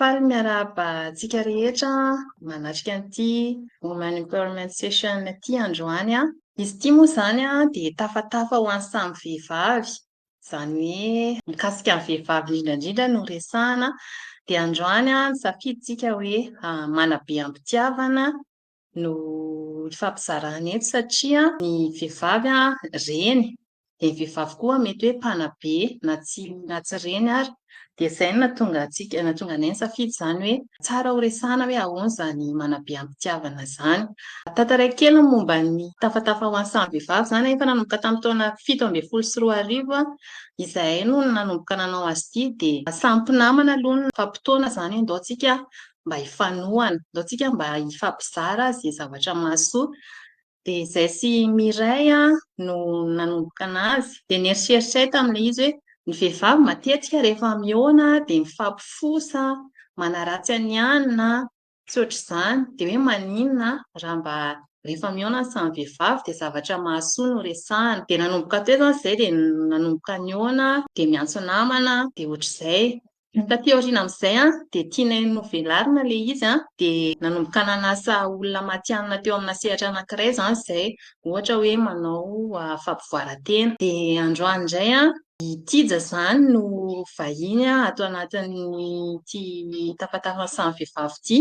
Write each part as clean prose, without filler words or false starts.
Faly miarahaba antsika rehetra manatrika an'ity Women Empowerment Session ity androany. Izy ity moa izany dia tafatafa ho an'ny samy vehivavy, izany hoe mikasika ny vehivavy indrindra indrindra no resahana. Dia androany nisafidintsika hoe manabe am-pitiavana no hifampizarana eto satria ny vehivavy reny, dia ny vehivavy koa mety hoe mpanabe na tsy na tsy reny ary. Dia izay no nahatonga antsika nahatonga anay nisafidy izany hoe tsara ho resahana hoe ahoana izany manabe am-pitiavana izany. Tantaraiko kely ny momba ny tafatafa ho an'ny samy vehivavy izany. Efa nanomboka tamin'ny taona 2017 izahay no nanomboka nanao azy ity dia samy mpinamana aloha no nifampitaona izany hoe ndao tsika mba hifanohana, ndao tsika mba hifampizara izay zavatra mahasoa. Dia izay sy Mireille no nanomboka anazy. Dia nieritreritray tamin'ilay izy hoe ny vehivavy matetika rehefa mihaona dia mifampifosa, manaratsy an'i anona, tsy ohatr'izany. Dia hoe maninona raha mba rehefa mihaona ny samy vehivavy dia zavatra mahasoa no resahana. Dia nanomboka teo izany izahay dia nanomboka nihaona, dia miantso namana, dia ohatr'izay. Taty aoriana amin'izay dia tianay novelarina ilay izy dia nanomboka nanasa olona matihanina teo amina sehatra anankiray izany izahay, ohatra hoe manao fampivoaran-tena. Dia androany indray i Tija izany no vahiny ato anatin'ity tafatafan'ny samy vehivavy ity.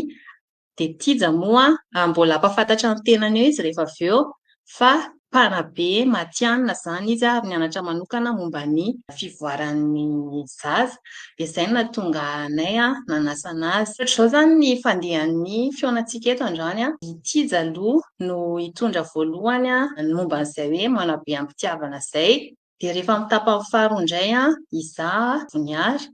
Dia Tija moa mbola hampahafantatra ny tenany eo izy rehefa avy eo fa mpanabe matihanina izany izy ary nianatra manokana momba ny fivoaran'ny zaza. Dia izay no nahatonga anay nanasa anazy. Ohatr'izao izany ny fandehan'ny fihaonantsika eto androany. I Tija aloha no hitondra voalohany ny momba an'izay hoe manabe am-pitiavana izay. Dia rehefa amin'ny tapany faharoa indray izaho, Voniary,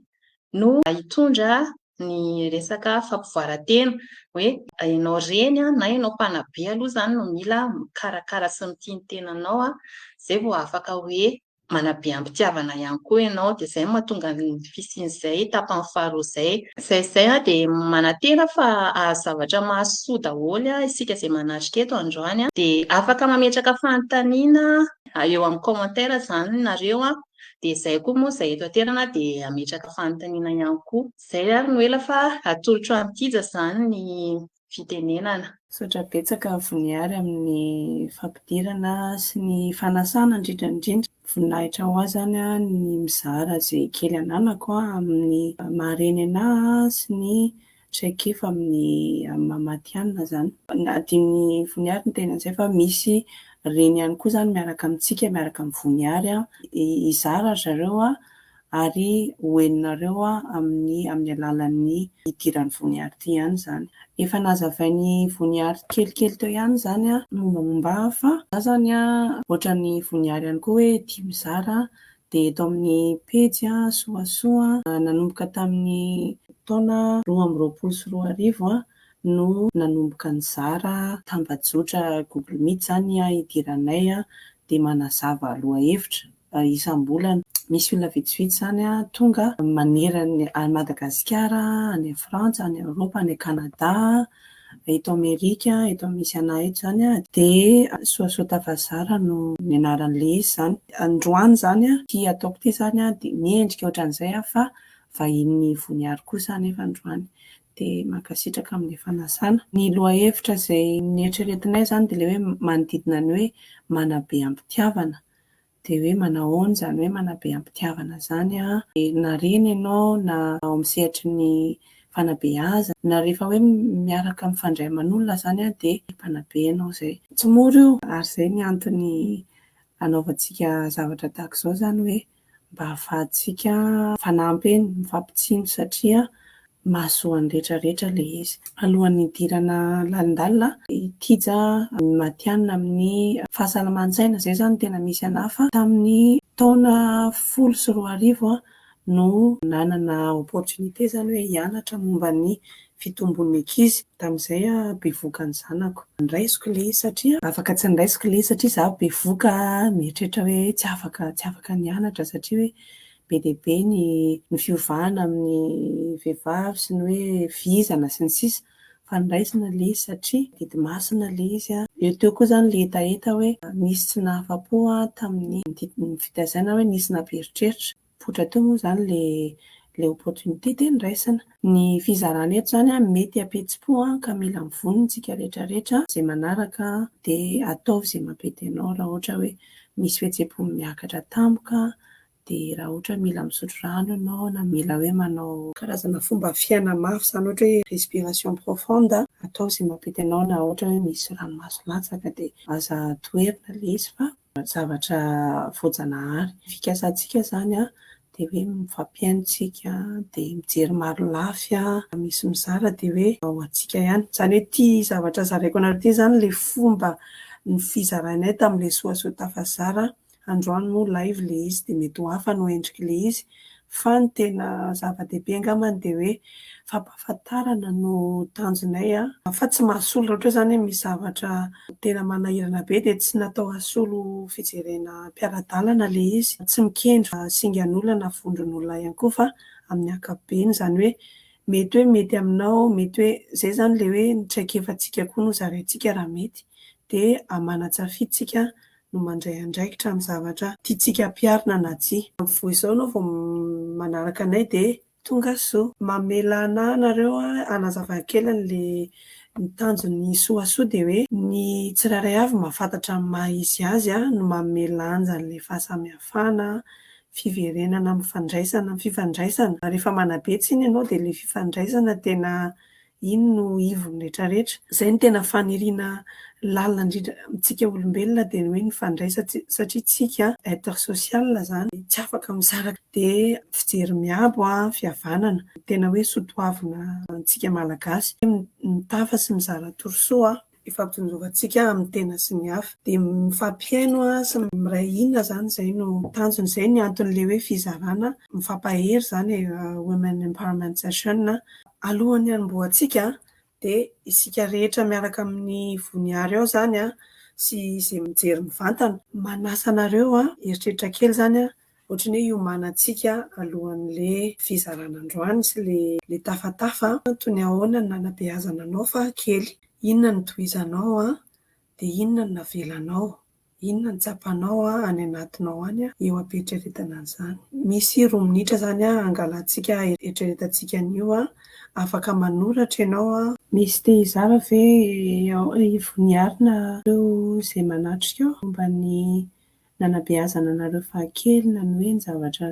no hitondra ny resaka fampivoaran-tena, hoe ianao reny na ianao mpanabe aloha izany no mila mikarakara sy mitia ny tenanao, izay vao afaka hoe manabe am-pitiavana ihany koa ianao. Dia izay no mahatonga ny fisian'izay tapany faharoa izay. Izay izay dia manantena fa hahazo zavatra mahasoa daholo isika izay manatrika eto androany. Dia afaka mametraka fanontaniana eo amin'ny commentaire izany nareo an, dia izay koa moa izay eto an-toerana dia hametraka fanontaniana ihany koa. Izay ary no ela fa atolotro an'i Tija izany ny fitenenana. Misaotra betsaka Voniary amin'ny fampidirana sy ny fanasana indrindra indrindra. Voninahitra ho ahy izany ny mizara izay kely ananako amin'ny maha reny anahy sy ny traikefa amin'ny maha matihanina izany. Adinon'i Voniary ny teny an'izay fa misy reny ihany koa izany miaraka amintsika, miaraka amin'i Voniary, hizara ry zareo ary ho henonareo amin'ny amin'ny alalan'ny hidiran'i Voniary ity ihany izany. Efa nazavain'i Voniary kelikely teo ihany izany ny mombamomba ahy fa izaho izany ohatran'i Voniary ihany koa hoe tia mizara dia eto amin'ny pejy Soasoa nanomboka tamin'ny taona 2022 no nanomboka nizara tambajotra Google Meet izany hidiranay dia manazava lohahevitra isam-bolana. Misy olona vitsivitsy izany tonga manerana an'i Madagasikara, any Frantsa, any Eoropa, any Kanada, eto Amerika, eto misy anah eto izany dia Soasoa Tafazara no ny anaran'ilay izy izany. Androany izany ity ataoko ity izany dia miendrika ohatran'izay aho fa vahinin'i Voniary kosa anefa androany. Dia mankasitraka amin'ilay fanasana. Ny lohahevitra izay neritreretinay izany dia ilay hoe manodidina ny hoe manabe am-pitiavana. Dia hoe manahoana izany hoe manabe am-pitiavana izany an? Na reny ianao na ao amin'ny sehatry ny fanabeazana na rehefa hoe miaraka mifandray aman'olona izany an dia mpanabe ianao izay. Tsy mora io ary izay ny antony anaovantsika zavatra tahaka izao izany hoe mba ahafahantsika mifanampy eny, mifampitsinjo satria mahasoa ny rehetra rehetra ilay izy. Alohan'ny hidirana lalindalina, i Tija matihanina amin'ny fahasalaman-tsaina, izay izany no tena misy anà fa tamin'ny taona 2010 aho no nanana opportunité izany hoe hianatra momba ny fitombon'ny ankizy. Tamin'izay aho bevohoka ny zanako. Noraisiko ilay izy satria afaka tsy noraisiko ilay izy satria izaho bevohoka mieritreritra hoe tsy afaka tsy afaka nianatra satria hoe be dia be ny ny fiovana amin'ny vehivavy sy ny hoe vizana sy ny sisa fa noraisina ilay izy satria didy masina ilay izy. Eo teo koa izany ilay hetaheta hoe nisy tsy nahafa-po ahy tamin'ny fitaizana hoe nisy nampieritreritra. Nipoitra teo moa izany ilay Ilay opportunité dia noraisina. Ny fizarana eto izany mety hampihetsi-po ka mila mivonona isika rehetrarehetra izay manaraka dia ataovy izay mampety anao raha ohatra hoe misy fihetseham-po miakatra tampoka dia raha ohatra mila misotro rano ianao na mila hoe manao karazana fomba fiaina mafy izany ohatra hoe respiration profonde, ataovy izay mampety anao na ohatra hoe misy ranomaso latsaka dia aza toherina ilay izy fa zavatra voajanahary. Ny fikasantsika izany dia hoe mifampihaino isika dia mijery maro lafy, misy mizara dia hoe ho antsika ihany. Izany hoe ity zavatra zaraiko anareo ity izany ilay fomba ny fizaranay tamin'ilay soasoa tafazara. Androany moa live ilay izy dia mety ho hafa no endrik'ilay izy fa ny tena zava-dehibe angambany dia hoe fampahafantarana no tanjonay fa tsy mahasolo raha ohatra hoe izany hoe misy zavatra tena manahirana be dia tsy natao hasolo fijerena mpiara-dalana ilay izy. Tsy mikendry singan'olona na vondron'olona ihany koa fa amin'ny ankapobeny izany hoe mety hoe mety aminao, mety hoe izay izany ilay hoe ny traikefantsika koa no zaraintsika raha mety dia manan-tsafidy isika no mandray andraikitra amin'ny zavatra tiantsika ampiharina na tsia. Vao izao ianao vao manaraka anay dia tonga soa. Mamela anahy nareo hanazava kely an'ilay ny tanjon'ny soasoa dia hoe ny tsirairay avy mahafantatra ny maha izy azy no manome lanja an'ilay fahasamihafana, fiverenana amin'ny fandraisana, fifandraisana. Rehefa manabe tsiny ianao dia ilay fifandraisana tena iny no ivony rehetrarehetra. Izay no tena faniriana lalina indrindra amintsika olombelona dia ny hoe ny fandraisana satria tsika être social izany tsy afaka misaraka dia fijery miabo, fihavanana. Tena hoe soatoavina antsika malagasy. Mitafa sy mizara torosoa ifampitsinjovantsika amin'ny tena sy ny hafa. Dia mifampihaino sy miray hina izany izay no tanjona. Izay ny anton'ilay hoe fizarana mifampahery izany Women Empowerment Session. Alohan'ny hanombohantsika dia isika rehetra miaraka amin'ny Voniary ao izany sy izay mijery mivantana. Manasa anareo eritreritra kely izany ohatran'ny hoe hiomanantsika alohan'ilay fizarana androany sy ilay tafatafa. Toy ny ahoana no nanabeazana anao fahakely? Inona no tohizanao dia inona no navelanao? Inona no tsapanao any anatinao any eo am-pieritreretana an'izany? Misy 2 minitra izany hangalantsika eritreretantsika an'io. Afaka manoratra ianao. Misy te hizara ve i Voniary na ireo izay manatrika ao momba ny nanabeazana anareo fahakely na ny hoe ny zavatra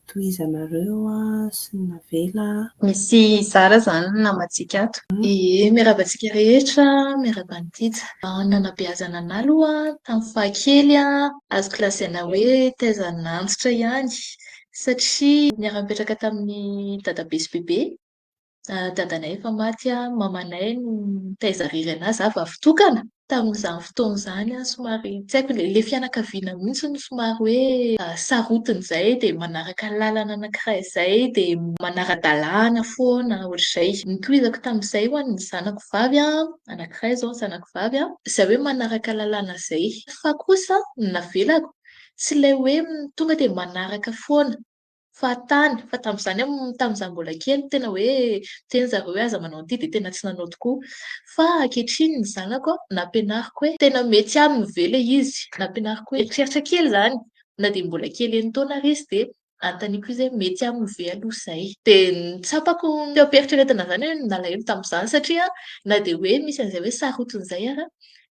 tohizanareo sy ny navela? Misy hizara izany ny namantsika ato. Ie, miarahaba antsika rehetra, miarahaba an'i Tija. Ny nanabeazana anahy aloha tamin'ny fahakely azoko lazaina hoe taizana antitra ihany satria niara-nipetraka tamin'ny dadabe sy bebe. Dadanay efa maty, mamanay no nitaiza irery anahy, izaho vavy tokana. Tamin'izany fotoana izany aho somary tsy haiko ilay fianakaviana mihitsy no somary hoe sarotiny izay dia manaraka lalana anankiray izay dia manara-dalàna foana ohatr'izay. Notohizako tamin'izay ho an'ny zanako vavy, anankiray izao ny zanako vavy, izay hoe manaraka lalàna izay. Fa kosa ny navelako tsy ilay hoe tonga dia manaraka foana fahatany. Fa tamin'izany aho, tamin'izaho mbola kely tena hoe miteny zareo hoe aza manao an'ity dia tena tsy nanao tokoa. Fa ankehitriny ny zanako nampianariko hoe tena mety aminy ve ilay izy. Nampianariko hoe eritreritra kely izany na dia mbola kely 6 taona ary izy dia anontaniako izy hoe mety aminy ve aloha izay. Dia tsapako teo am-pieritreretana izany hoe nalahelo tamin'izany satria na dia hoe misy an'izay hoe sarotiny izay ary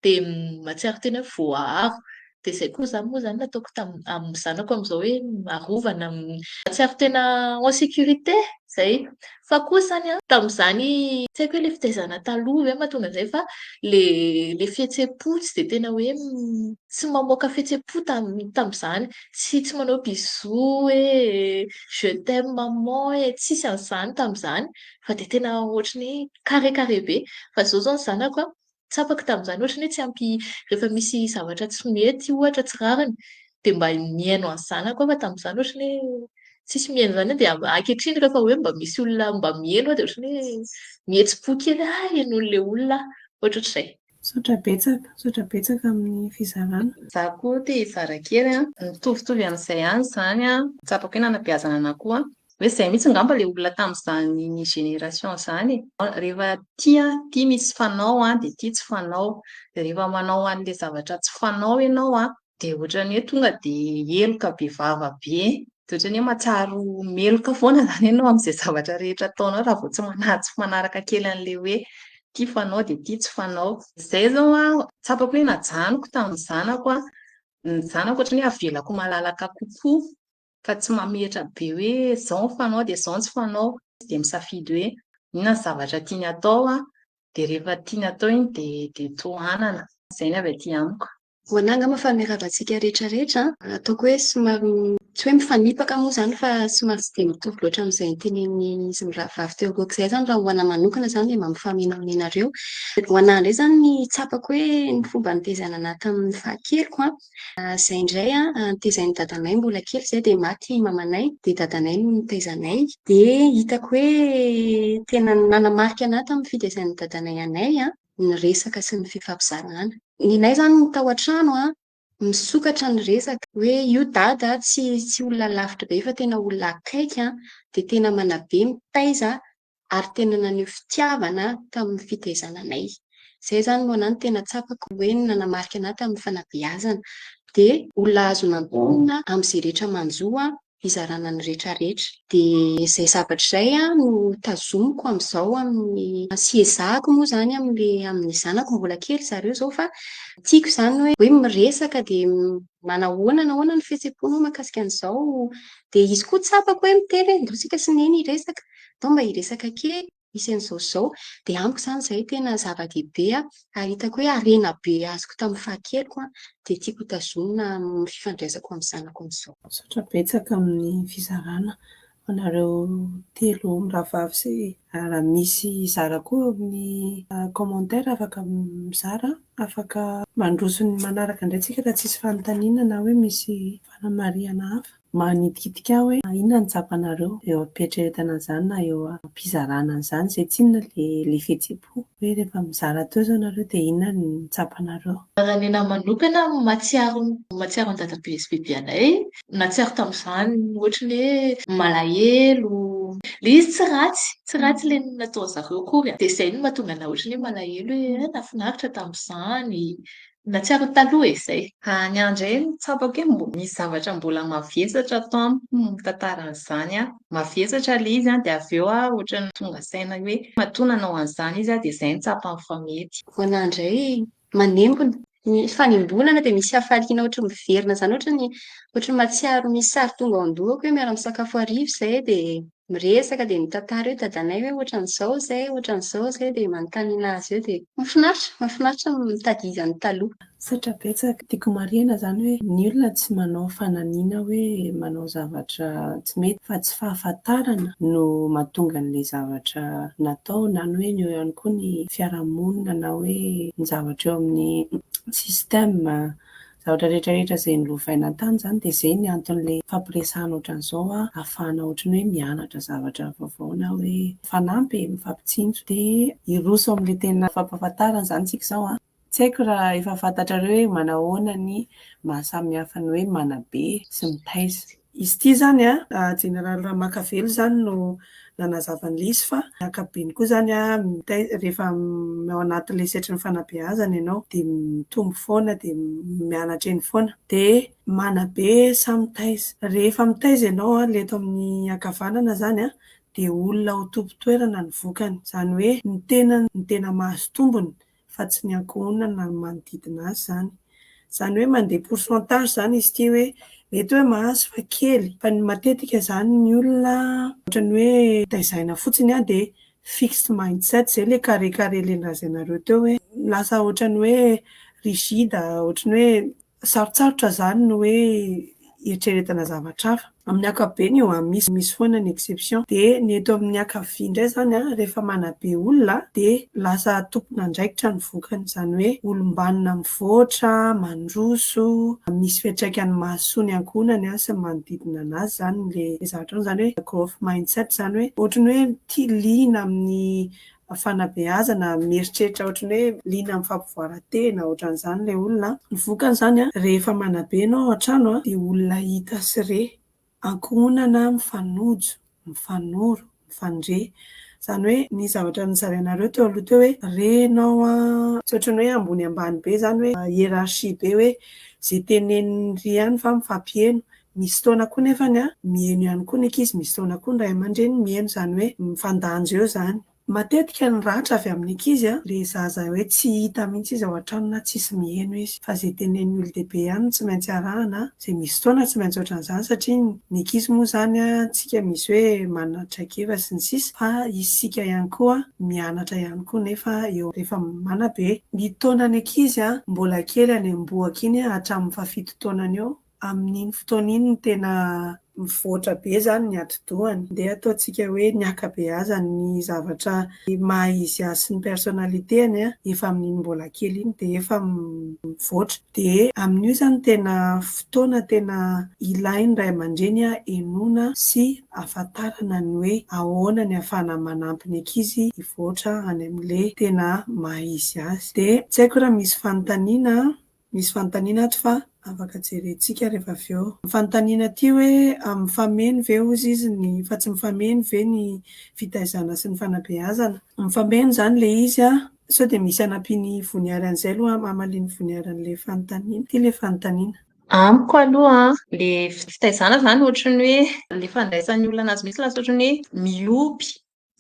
dia mahatsiaro tena hoe voaaro. Dia izay koa izany moa izany nataoko amin'ny zanako amin'izao hoe arovana, mahatsiaro tena en sécurité izay. Fa koa izany an, tamin'izany tsy haiko hoe ilay fitaizana taloha ve mahatonga an'izay fa ilay fihetseham-po tsy dia tena hoe tsy mamoaka fihetseham-po tamin'izany. Tsy manao bisous hoe je t'aime maman e, tsisy an'izany tamin'izany fa dia tena ohatran'ny hoe carré carré be. Fa izao izao ny zanako an, tsapako tamin'izany ohatran'ny hoe tsy ampy rehefa misy zavatra tsy mety ohatra tsy rariny dia mba mihaino an'ny zanako aho fa tamin'izany ohatran'ny hoe tsisy mihaino izany dia ankehitriny rehefa hoe mba misy olona mba mihaino aho dia ohatran'ny hoe mihetsi-po kely aho henoin'ilay olona aho, ohatrohatr'izay. Misaotra betsaka, misaotra betsaka amin'ny fizarana. Izaho koa te hizara kely an, mitovitovy amin'izay ihany izany an, tsapako hoe nanabeazana anahy koa hoe izay mihitsy angamba ilay olona tamin'izany génération izany e. Rehefa tia, tia misy fanao an, dia tia tsy fanao. Dia rehefa manao an'ilay zavatra tsy fanao ianao an, dia ohatran'ny hoe tonga dia heloka be vava be. Dia ohatran'ny hoe mahatsiaro meloka foana izany ianao amin'izay zavatra rehetra ataonao raha vao tsy tsy manaraka kely an'ilay hoe ity fanao dia ity tsy fanao. Izay izao an, tsapako hoe najanoko tamin'ny zanako an, ny zanako ohatran'ny hoe avelako malalaka kokoa fa tsy mametra be hoe izao ny fanao dia izao ny tsy fanao. Dia misafidy hoe inona ny zavatra tiany atao an, dia rehefa tiany atao iny dia dia tohanana. Izay ny avy aty amiko. Ho anà angamba fa miarahaba antsika rehetra rehetra an! Ataoko hoe somary tsy hoe mifanipaka moa izany fa somary tsy dia mitovy loatra amin'izay notenenin'izy mirahavavy teo alohako izay izany raha ho anà manokana izany dia mba mifameno aminareo. Ho anà indray izany ny tsapako hoe ny fomba nitaizana anà tamin'ny fahakeliko an, izay indray an, nitezain'ny dadanay mbola kely izay dia maty i mamanay dia dadanay no nitaiza anay. Dia hitako hoe tena nanamarika anà tamin'ny fitaizan'ny dadanay anay an, ny resaka sy ny fifampizarana. Ny anay izany ny tao an-trano an, misokatra ny resaka hoe io dada tsy tsy olona lavitra be fa tena olona akaiky an, dia tena manabe, mitaiza ary tena naneho fitiavana tamin'ny fitaizana anay. Izay izany no anà no tena tsapako hoe nanamarika anà tamin'ny fanabeazana. Dia olona azo nantonina amin'izay rehetra manjo an, hizarana ny retraretra. Dia izay zavatra izay no tazomiko amin'izao amin'ny sy ezahako moa izany amin'ilay amin'ny zanako mbola kely zareo izao fa tiako izany hoe hoe miresaka dia manahoana nahoana ny fihetseham-ponao mahakasika an'izao. Dia izy koa tsapako hoe miteny hoe ndao isika sy neny hiresaka, ndao mba hiresaka kely. misy an'izao sy izao. Dia amiko izany izay tena zava-dehibe ary hitako hoe harena be azoko tamin'ny fahakeliko dia tiako hotazonina amin'ny fifandraisako amin'ny zanako amin'izao. Misaotra betsaka amin'ny fizarana ho anareo telo mirahavavy sy raha misy hizara koa amin'ny commentaire afaka mizara, afaka mandroso ny manaraka indray tsika raha tsisy fanontaniana na hoe misy fanamarihana hafa. Manitikitika ahy hoe inona no tsapanareo eo am-pieritreretana an'izany na eo am-pizarana an'izany, izay tsinona ilay fihetseham-po hoe rehefa mizara teo izao nareo dia inona no tsapanareo. Raha ny anahy manokana, mahatsiaro mahatsiaro an'i dadabe sy bebe anay, nahatsiaro tamin'izany ohatry ny hoe malahelo. Ilay izy tsy ratsy, tsy ratsy ilay nataon-dry zareo akory e. Dia izay no mahatonga anahy ohatry ny hoe malahelo hoe hay nahafinaritra tamin'izany. Nahatsiaro ny taloha e, izay. Ny ahy indray no tsapako hoe misy zavatra mbola mavesatra ato amiko mitantara an'izany aho. Mavesatra ilay izy an, dia avy eo aho ohatran'ny tonga saina hoe matoa nanao an'izany izy dia izay no tsapany fa mety. Ho anah indray manembona. Ny fanembonana dia misy hafaliana ohatran'ny miverina izany, ohatran'ny ohatran'ny mahatsiaro misy sary tonga ao an-dohako hoe miara-misakafo hariva izay dia miresaka dia mitantara hoe dadanay hoe ohatran'izao izay, ohatran'izao izay dia manontaniana azy eo dia mahafinaritra, mahafinaritra ny mitadidy ny taloha. Misaotra betsaka. Tiako marihina izany hoe ny olona tsy manao fananiana hoe manao zavatra tsy mety fa tsy fahafantarana no mahatonga an'ilay zavatra natao na ny hoe eo ihany koa ny fiarahamonina na hoe ny zavatra eo amin'ny système. Zavatra rehetra rehetra izay nolovaina tany izany dia izay ny anton'ilay fampiresahana ohatran'izao ahafahana ohatran'ny hoe mianatra zavatra vaovao na hoe mifanampy e, mifampitsinjo. Dia hiroso amin'ilay tena fampahafantarana izany isika izao an. Tsy haiko raha efa fantatrareo hoe manahoana ny maha samihafa ny hoe manabe sy mitaiza. Izy ity izany an, Jeneraly Ramakavelo izany no nanazava an'ilay izy fa ny ankapobeny koa izany an, rehefa ao anatin'ilay sehatry ny fanabeazana ianao dia mitombo foana dia mianatra eny foana. Dia manabe sa mitaiza? Rehefa mitaiza ianao an, ilay eto amin'ny ankavanana izany an, dia olona ho tompon-toerana ny vokany. Izany hoe ny tenany no tena mahazo tombony fa tsy ny ankohonany na ny manodidina azy izany. Izany hoe mandeha pourcentage izany izy ity hoe mety hoe mahazo fa kely fa ny matetika izany ny olona ohatran'ny hoe taizaina fotsiny dia fixed mindset, izay ilay carré carré ilay nolazainareo teo hoe lasa ohatran'ny hoe rigide, ohatran'ny hoe Sarotsarotra izany ny hoe hieritreretana zavatra hafa. Amin'ny ankapobeny io an, misy misy foana ny exception. Dia ny eto amin'ny ankavia indray izany an, rehefa manabe olona dia lasa tompon'andraikitra ny vokany. Izany hoe olom-banona mivoatra, mandroso, misy fiantraikany mahasoa ny ankohonany sy ny manodidina an'azy izany ilay zavatra. Izany hoe growth mindset izany hoe ohatran'ny hoe tia liana amin'ny fanabeazana, mieritreritra ohatran'ny hoe liana amin'ny fampivoaran-tena, ohatran'izany ilay olona. Ny vokany izany an, rehefa manabe ianao ao an-trano an, dia olona hita sy re, ankohonana mifanojo, mifanoro, mifandre. Izany hoe ny zavatra nozarainareo teo aloha teo hoe re ianao an, tsy ohatran'ny hoe ambony ambany be izany hoe hiérarchie be hoe izay tenenin'ny ry ihany fa mifampiheno. Misy fotoana koa nefany mihaino ihany koa ny ankizy, misy fotoana koa ny ray aman-dreny mihaino, izany hoe mifandanja eo izany. Matetika ny ratra avy amin'ny ankizy, ilay zaza hoe tsy hita mihitsy izy ao an-trano na tsisy mihaino izy, fa izay tenenin'ny olon-dehibe ihany no tsy maintsy arahana, izay misy fotoana tsy maintsy ohatran'izany satria ny ankizy moa izany tsika misy hoe manana traikefa sy ny sisa fa isika ihany koa mianatra ihany koa nefa eo rehefa manabe. Ny taonan'ny ankizy mbola kely any am-bohoka iny hatramin'ny fahafito taonany eo, amin'iny fotoana iny no tena mivoatra be izany ny atidohany. Ndeha ataontsika hoe ny ankabeazan'ny zavatra maha izy azy sy ny personnalité-ny efa amin'iny mbola kely iny dia efa mivoatra. Dia amin'io izany tena fotoana tena ilain'ny ray aman-dreny henoina sy ahafantarana ny hoe ahoana ny ahafahana manampy ny ankizy hivoatra any amin'ilay tena maha izy azy. Dia tsy haiko raha misy fanontaniana. Misy fanontaniana ato fa afaka jerentsika rehefa avy eo. Ny fanontaniana aty hoe mifameno ve hozy izy ny fa tsy mifameno ve ny fitaizana sy ny fanabeazana? Mifameno izany ilay izy an! Sao dia misy hanampian'i Voniary an'izay aloha hamalian'i Voniary an'ilay fanontaniana. Ity ilay fanontaniana. Amiko aloha an, ilay fitaizana izany ohatran'ny hoe ilay fandraisan'ny olona an'azy mihitsy lasa ohatran'ny hoe mihoby.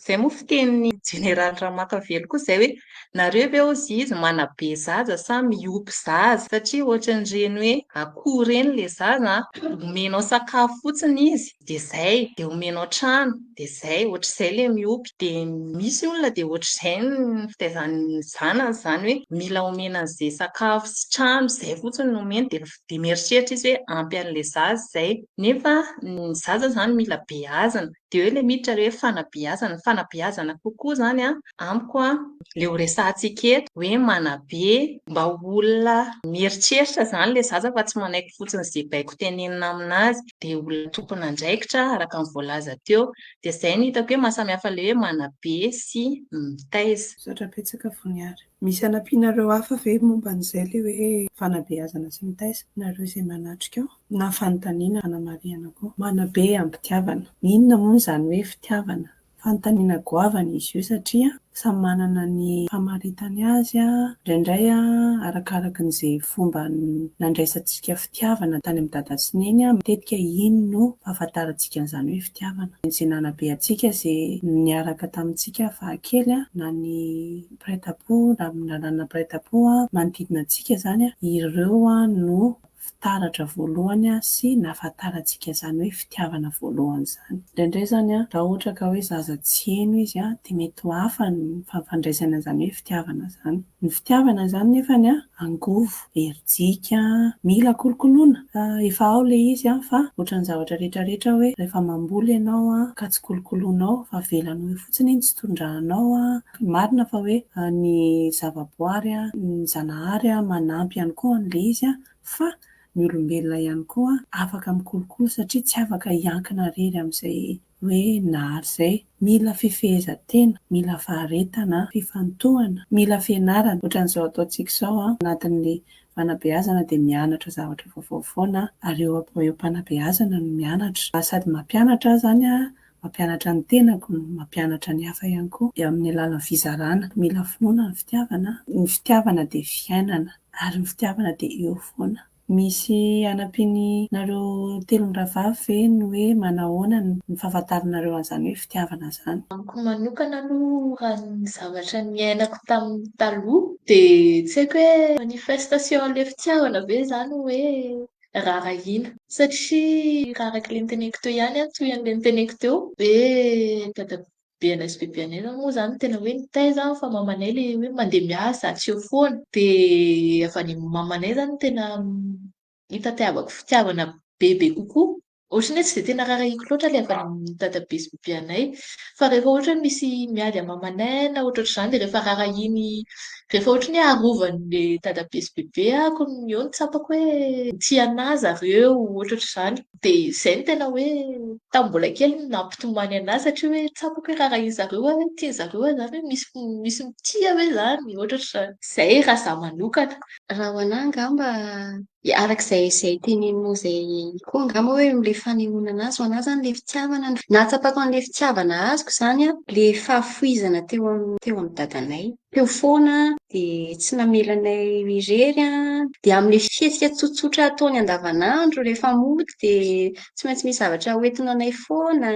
Izay moa fitenin'ny jeneraly Ramakavelo koa izay hoe nareo ve hozy izy manabe zaza sa mihoby zaza? Satria ohatran'ireny hoe akoho ireny ilay zaza an, omenao sakafo fotsiny izy dia izay, dia omenao trano dia izay, ohatr'izay ilay mihoby. Dia misy olona dia ohatr'izay ny fitaizany ny zanany izany hoe mila omena an'izay sakafo sy trano izay fotsiny no omeny dia dia mieritreritra izy hoe ampy an'ilay zaza izay. Nefa ny zaza izany mila beazina. Dia eo ilay miditra ilay hoe fanabeazana. Ny fanabeazana kokoa izany an, amiko an, ilay ho resahantsika eto, hoe manabe mba ho olona mieritreritra izany ilay zaza fa tsy manaiky fotsiny izay baiko tenenina aminazy. Dia olona tompon'andraikitra araka ny voalaza teo. Dia izay no hitako hoe mahasamihafa ilay hoe manabe sy mitaiza. Misaotra betsaka Voniary. Misy hanampianareo hafa ve momba an'izay ilay hoe fanabeazana sy mitaiza? Nareo izay manatrika ao? Na fanontaniana hanamarihana koa. Manabe am-pitiavana. Inona moa izany hoe fitiavana? Fanontaniana goavana izy io satria samy manana ny famaritany azy, indraindray arakaraky ny izay fomba nandraisantsika fitiavana tany amin'i dada sy neny, matetika iny no fahafantarantsika an'izany hoe fitiavana. Izay nanabe antsika, izay niaraka tamintsika fahakely na ny mpiray tampo na nanana mpiray tampo manodidina antsika izany, ireo no fitaratra voalohany sy nahafantarantsika izany hoe fitiavana voalohany izany. Indraindray izany raha ohatra ka hoe zaza tsy heno izy dia mety ho hafa ny fandraisany an'izany hoe fitiavana izany. Ny fitiavana izany nefany angovo, herijika, mila kolokoloina. Efa ao ilay izy fa ohatran'ny zavatra rehetra rehetra hoe rehefa mamboly ianao ka tsy kolokoloinao fa avelanao eo fotsiny iny tsy tondrahanao. Marina fa hoe ny zavaboary, ny Zanahary manampy ihany koa an'ilay izy fa ny olombelona ihany koa afaka mikolokolo satria tsy afaka hiankina irery amin'izay hoe Nahary izay. Mila fifehezan-tena, mila faharetana, fifantohana, mila fianarana. Ohatran'izao ataontsika izao anatin'ny fanabeazana dia mianatra zavatra vaovao foana ary eo am-panabeazana no mianatra. Sady mampianatra aho izany Mampianatra ny tenako, mampianatra ny hafa ihany koa. Dia amin'ny alalan'ny fizarana. Mila finoana ny fitiavana. Ny fitiavana dia fiainana. Ary ny fitiavana dia eo foana. Misy hanampianareo telo mirahavavy ve ny hoe manahoana ny fahafantaranareo an'izany hoe fitiavana izany? Amiko manokana aloha raha ny zavatra niainako tamin'ny taloha dia tsy haiko hoe manifestation an'ilay fitiavana ve izany hoe raharahiana. Satria raha araka ilay noteneniko teo ihany an, toy an'ilay noteneniko teo, hoe dadabe anay sy bebe anay moa izany tena hoe nitaiza fa mamanay ilay hoe mandeha miasa tsy eo foana. Dia avy any amin'ny mamanay izany no tena hitatiavako fitiavana bebe kokoa. Ohatran'ny hoe tsy dia tena raharahiako loatra ilay avy any amin'ny dadabe sy bebe anay. Fa rehefa ohatra hoe misy miady amin'ny mamanay na ohatrohatr'izany dia rehefa raharahiany, rehefa ohatran'ny hoe arovan'ilay dadabe sy bebe ako no eo no tsapako hoe tia an'ahy zareo, ohatrohatr'izany. Dia izay no tena hoe tamin'ny mbola kely no nampitomany an'ahy satria hoe tsapako hoe raharahian'zareo aho, hoe tian'zareo aho izany hoe misy misy mitia ve izany, ohatrohatr'izany. Izay raha izaho manokana. Raha ho an'ahy angamba. Araka izay izay teneninao izay koa angamba hoe ilay fanehoana anazy ho anahy izany ilay fitiavana, nahatsapako an'ilay fitiavana azoko izany an, ilay fahafoizana teo amin'ny teo amin'ny dadanay. Teo foana dia tsy namela anay ho irery an, dia amin'ilay fihetsika tsotsotra ataony andavanandro rehefa mody dia tsy maintsy misy zavatra hoentina anay foana.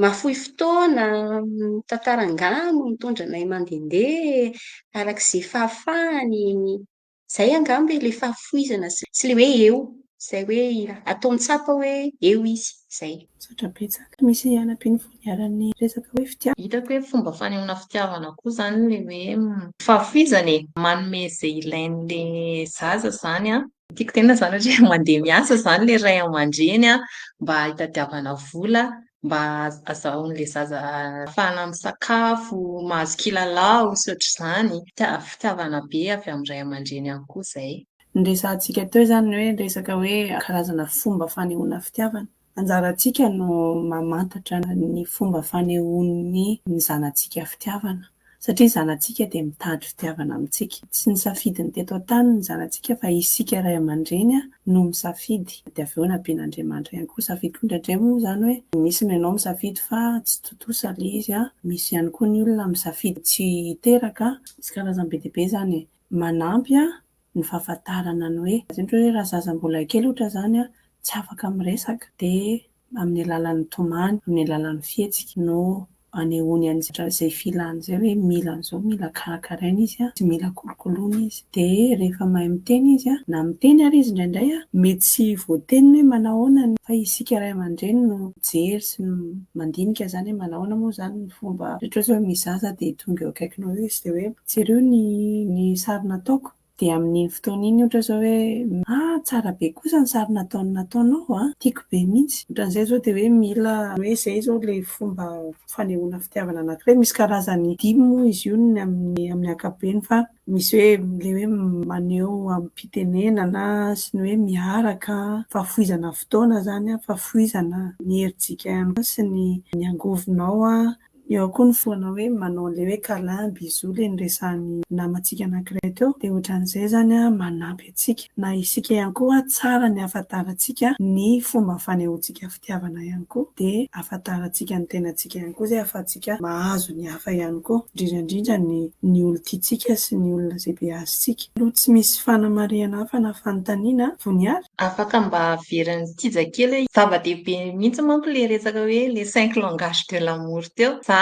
Mahafoy fotoana, mitantara angano, mitondra anay mandehandeha, araka izay fahafahany. Izay angamba ilay fahafoizana sy ilay hoe eo, izay hoe ataony tsapa hoe eo izy, izay. Misaotra betsaka. Misy hanampian'i Voniara ny resaka hoe fitiavana. Hitako hoe fomba fanehoana fitiavana koa izany ilay hoe fahafoizana e. Manome izay ilain'ilay zaza izany an. Tiako tenenina izany ohatra hoe mandeha miasa izany ilay ray aman-dreny an, mba hitadiavana vola mba azahoan'ilay zaza ahafahana misakafo, mahazo kilalao sy ohatr'izany. Fitiavana be avy amin'ny ray aman-dreny ihany koa izay. Ny resahantsika teo izany ny hoe resaka hoe karazana fomba fanehoana fitiavana. Anjarantsika no mamantatra ny fomba fanehoan'ny ny zanatsika fitiavana. Satria ny zanatsika dia mitady fitiavana amintsika. Tsy nisafidy ny teto an-tany ny zanatsika fa isika ray aman-dreny no misafidy. Dia avy eo nampian'Andriamanitra ihany koa safidy koa indraindray moa izany hoe misy ny ianao misafidy fa tsy tontosa ilay izy an, misy ihany koa ny olona misafidy tsy hiteraka. Misy karazany be dia be izany e. Manampy ny fahafantarana ny hoe, ohatra hoe raha zaza mbola kely ohatra izany tsy afaka miresaka dia amin'ny alalan'ny tomany, amin'ny alalan'ny fihetsika no anehoany an'izay filany izay hoe mila an'izao, mila karakaraina izy, tsy mila kolokoloina izy. Dia rehefa mahay miteny izy, na miteny ary izy indraindray, mety tsy voateniny hoe manahoana fa isika ray aman-dreny no mijery sy mandinika izany hoe manahoana moa izany ny fomba, ohatra hoe misy zaza dia tonga eo akaikinao eo izy dia hoe jereo ny sary nataoko. Dia amin'iny fotoana iny ohatra izao hoe ah tsara be kosa ny sary nataon'i nataonao an, tiako be mihitsy. Ohatran'izay izao dia hoe mila hoe izay izao ilay fomba fanehoana fitiavana anankiray. Misy karazany dimy moa izy io ny amin'ny amin'ny ankapobeny fa misy hoe ilay hoe maneho amim-pitenenana sy ny hoe miaraka, fahafoizana fotoana izany an, fahafoizana ny herijika ihany koa sy ny ny angovonao an. Eo koa ny foana hoe manao an'ilay hoe câlin, bisou ilay niresahan'ny namantsika anankiray teo dia ohatran'izay izany manampy antsika. Na isika ihany koa tsara ny ahafantarantsika ny fomba fanehoantsika fitiavana ihany koa dia ahafantarantsika ny tenantsika ihany koa izay ahafahantsika mahazo ny hafa ihany koa, indrindra indrindra ny ny olon-tiantsika sy ny olona izay beazintsika. Aloha tsy misy fanamarihana hafa na fanontaniana, Voniary? Afaka mba averin'i Tija kely hoe zava-dehibe mihitsy manko ilay resaka hoe les cinq langages de l'amour teo. Za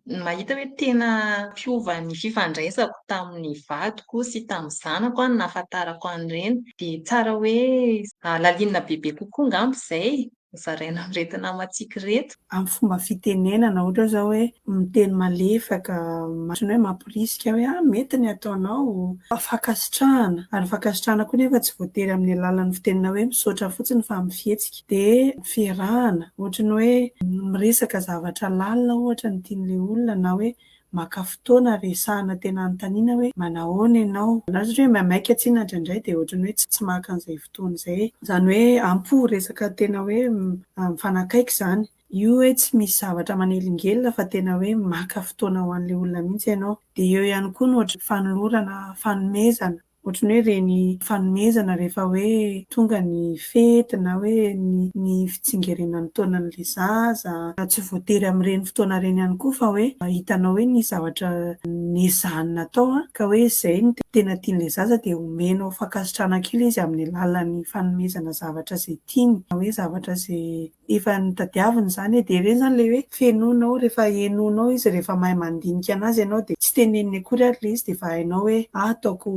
mahita hoe tena mpiova ny fifandraisako tamin'ny vadiko sy tamin'ny zanako ny nahafantarako an'ireny. Dia tsara hoe halalinina bebe kokoa angamba izay. Zaraina amin'ireto namantsika ireto. Amin'ny fomba fitenenana, ohatra izao hoe miteny malefaka, ohatran'ny hoe mamporisika hoe ah mety ny ataonao, fankasitrahana, ary ny fankasitrahana koa nefa tsy voatery amin'ny alalan'ny fitenenana hoe misaotra fotsiny fa amin'ny fihetsika. Dia fiarahana, ohatran'ny hoe miresaka zavatra lalina ohatra ny tian'ilay olona na hoe maka fotoana resahana tena anontaniana hoe manahoana ianao? Na satria hoe maimaika tsinona indraindray dia ohatran'ny hoe tsy maka an'izay fotoana izay. Izany hoe am-po resaka tena hoe mifanakaiky izany. Io hoe tsy misy zavatra manelingelina fa tena hoe maka fotoana ho an'ilay olona mihitsy ianao. Dia eo ihany koa ny ohatry ny fanolorana fanomezana. Ohatran'ny hoe ireny fanomezana rehefa hoe tonga ny fety na hoe ny fitsingerenan'ny taonan'ilay zaza. Tsy voatery amin'ireny fotoana ireny ihany koa fa hoe hitanao hoe nisy zavatra nezahany natao ka hoe izay no tena tian'ilay zaza dia omenao fankasitrahana kely izy amin'ny alalan'ny fanomezana zavatra izay tiany na hoe zavatra izay efa notadiaviny izany e, dia ireny izany ilay hoe fenoinao rehefa henoinao izy rehefa mahay mandinika anazy ianao dia tsy teneniny akory ary ilay izy dia efa hainao hoe ah ataoko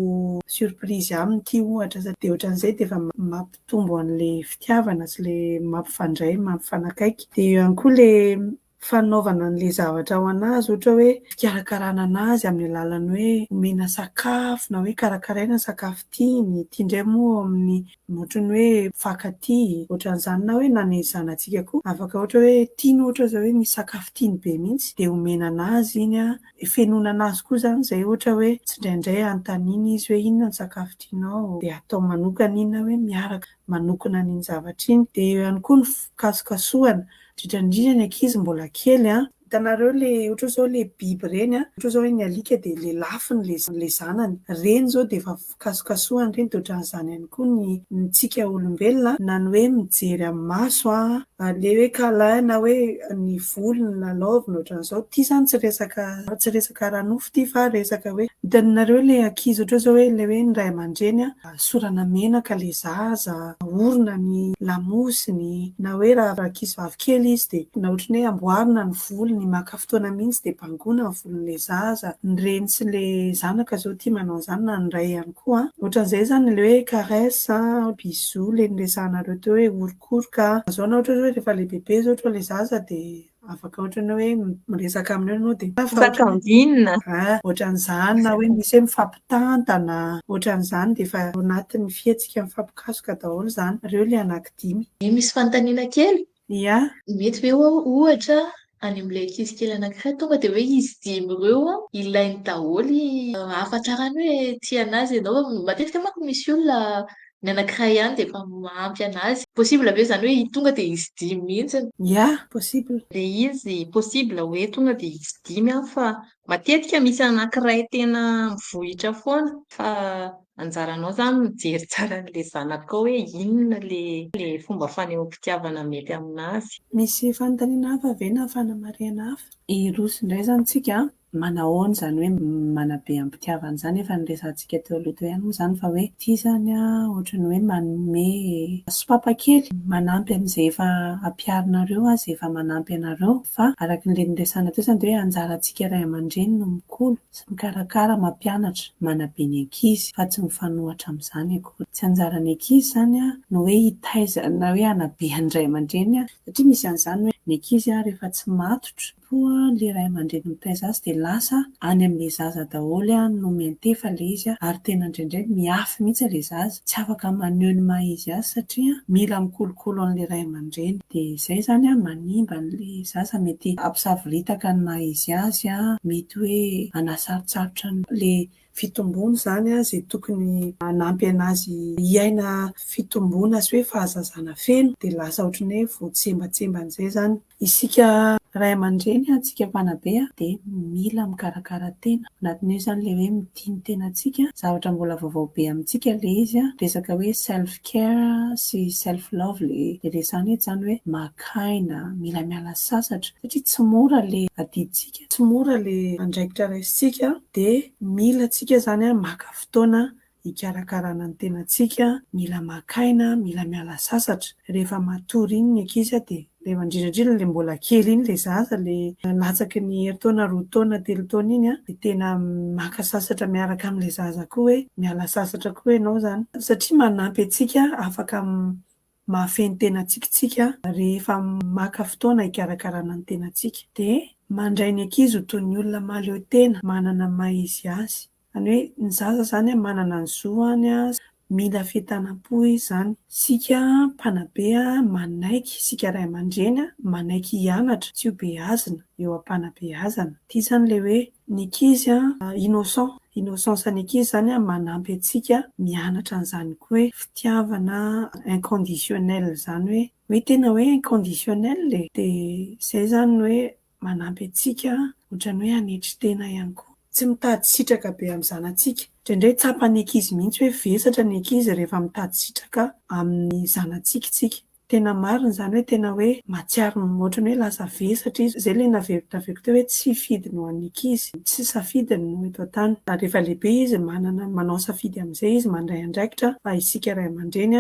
surprise aminy ity ohatra dia ohatran'izay dia efa mampitombo an'ilay fitiavana sy ilay mampifandray mampifanakaiky dia eo ihany koa ilay fanaovana an'ilay zavatra ho an'azy ohatra hoe fikarakarana an'azy amin'ny alalan'ny hoe omena sakafo na hoe karakaraina ny sakafo tiany, ity indray moa amin'ny ohatran'ny hoe mifankatia, ohatran'izany na hoe na ny zanatsika koa afaka ohatra hoe tiany ohatra izao hoe misy sakafo tiany be mihitsy dia omena an'azy iny an, fenoina an'azy koa izany izay ohatra hoe tsindraindray anontaniana izy hoe inona ny sakafo tianao dia atao manokana iny na hoe miaraka manokana an'iny zavatra iny. Dia eo ihany koa ny fikasokasohana, indrindra indrindra ny ankizy mbola kely an. Hitanareo ilay ohatra izao ilay biby ireny an, ohatra izao hoe ny alika dia lelafiny ilay zanany. Ireny izao dia efa fikasokasohana ireny dia ohatran'izany ihany koa ny ntsika olombelona na ny hoe mijery amin'ny maso an, ilay hoe câlin na hoe ny volony lalaovina ohatran'izao. Ity izany tsy resaka tsy resaka ara-nofo ity fa resaka hoe hitanareo ilay ankizy ohatra izao hoe ilay hoe ny ray aman-dreny an, Hosorana menaka ilay zaza, ahorona ny lamosiny, na hoe raha ankizivavy kely izy dia na ohatran'ny hoe amboarina ny volony, maka fotoana mihitsy dia bangoina ny volon'ilay zaza. Ny reny sy ilay zanaka izao tia manao an'izany na ny ray ihany koa. Ohatran'izay izany ilay hoe caresse, bisous ilay niresahanareo teo hoe orokoroka. Izao na ohatra hoe rehefa lehibebe izao ohatra ilay zaza dia Afaka ohatran'ny hoe miresaka aminy eo ianao dia Mifankambinina. Ohatran'izany na hoe misy hoe mifampitantana, ohatran'izany dia efa ao anatin'ny fihetsika mifampikasoka daholo izany. Ireo ilay anankidimy. Misy fanontaniana kely? Ia. Mety ve hoe ohatra any amin'ilay ankizy kely anankiray tonga dia hoe izy dimy ireo ilainy daholo ahafantarany hoe tia an'azy ianao? Matetika manko misy olona Ny anankiray ihany dia efa mahampy an'azy. Possible ve izany hoe tonga dia izy dimy mihitsy? Ya, possible. Ilay izy possible hoe tonga dia izy dimy an, fa matetika misy anankiray tena mivohitra foana fa anjaranao izany mijery tsara an'ilay zanakao hoe inona ilay fomba fanehoam-pitiavana mety amin'azy. Misy fanontaniana hafa ve na fanamarihana hafa? Hiroso indray izany tsika an! Manahoana izany hoe manabe am-pitiavana izany? Efa niresahantsika teo aloha teo ihany moa izany fa hoe ity izany ohatran'ny hoe manome sopapa kely manampy an'izay efa ampiharinareo izay efa manampy anareo fa araka an'ilay niresahana teo izany dia hoe anjarantsika ray aman-dreny no mikolo sy mikarakara mampianatra manabe ny ankizy fa tsy mifanohatra amin'izany akory. Tsy anjaran'ny ankizy izany no hoe hitaiza na hoe hanabe ny ray aman-dreny satria misy an'izany hoe ny ankizy rehefa tsy matotra Koa le ray aman-dreny mitaiza azy dia lasa any amin'ilay zaza daholo no miantefa ilay izy ary tena indraindray mihafy mihitsy ilay zaza, tsy afaka maneho ny maha izy azy satria mila mikolokolo an'ilay ray aman-dreny. Dia izay izany manimba an'ilay zaza, mety hampisavoritaka ny maha izy azy, mety hoe hanasarotsarotra an'ilay fitomboana izany izay tokony hanampy an'azy hiaina fitomboana sy hoe fahazazana feno dia lasa ohatran'ny hoe voatsembatsembana izay izany. Isika ray aman-dreny, isika mpanabe dia mila mikarakara tena. Anatin'io izany ilay hoe mitia ny tenantsika, zavatra mbola vaovao be amintsika ilay izy, resaka hoe self care sy self love ilay resahana eto izany hoe maka aina, mila miala sasatra satria tsy mora ilay adidintsika, tsy mora ilay andraikitra raisintsika dia mila tsika izany maka fotoana hikarakarana ny tenantsika, mila maka aina, mila miala sasatra. Rehefa matory iny ny ankizy dia rehefa indrindra indrindra ilay mbola kely iny ilay zaza ilay latsaky ny herintaona, roa taona, telo taona iny dia tena maka sasatra miaraka amin'ilay zaza koa hoe miala sasatra koa ianao izany satria manampy antsika afaka Mahafehy ny tenantsika isika rehefa maka fotoana hikarakarana ny tenantsika. Dia mandray ny ankizy ho toy ny olona mahaleo tena, manana ny maha izy azy. Izany hoe ny zaza izany manana ny zoany, mila fientanam-po izy izany. Isika mpanabe manaiky, isika ray aman-dreny manaiky hianatra, tsy ho beazina eo am-panabeazana. Ity izany ilay hoe Ny ankizy an, innocent, innocence ny ankizy izany an manampy antsika mianatra an'izany koa hoe fitiavana inconditionnel izany hoe, hoe tena hoe inconditionnel e! Dia izay izany no hoe manampy antsika ohatran'ny hoe hanetry tena ihany koa. Tsy mitady sitraka be amin'ny zanatsika. Indraindray tsapan'ny ankizy mihitsy hoe vesatra ny ankizy rehefa mitady sitraka amin'ny zanatsika isika. Tena marina izany hoe tena hoe mahatsiaro ohatran'ny hoe lasa vesatra izy. Izay ilay naveriko teo hoe tsy fidiny ho an'ny ankizy, tsy safidiny no eto an-tany. Ary rehefa lehibe izy manana manao safidy amin'izay izy mandray andraikitra fa isika ray aman-dreny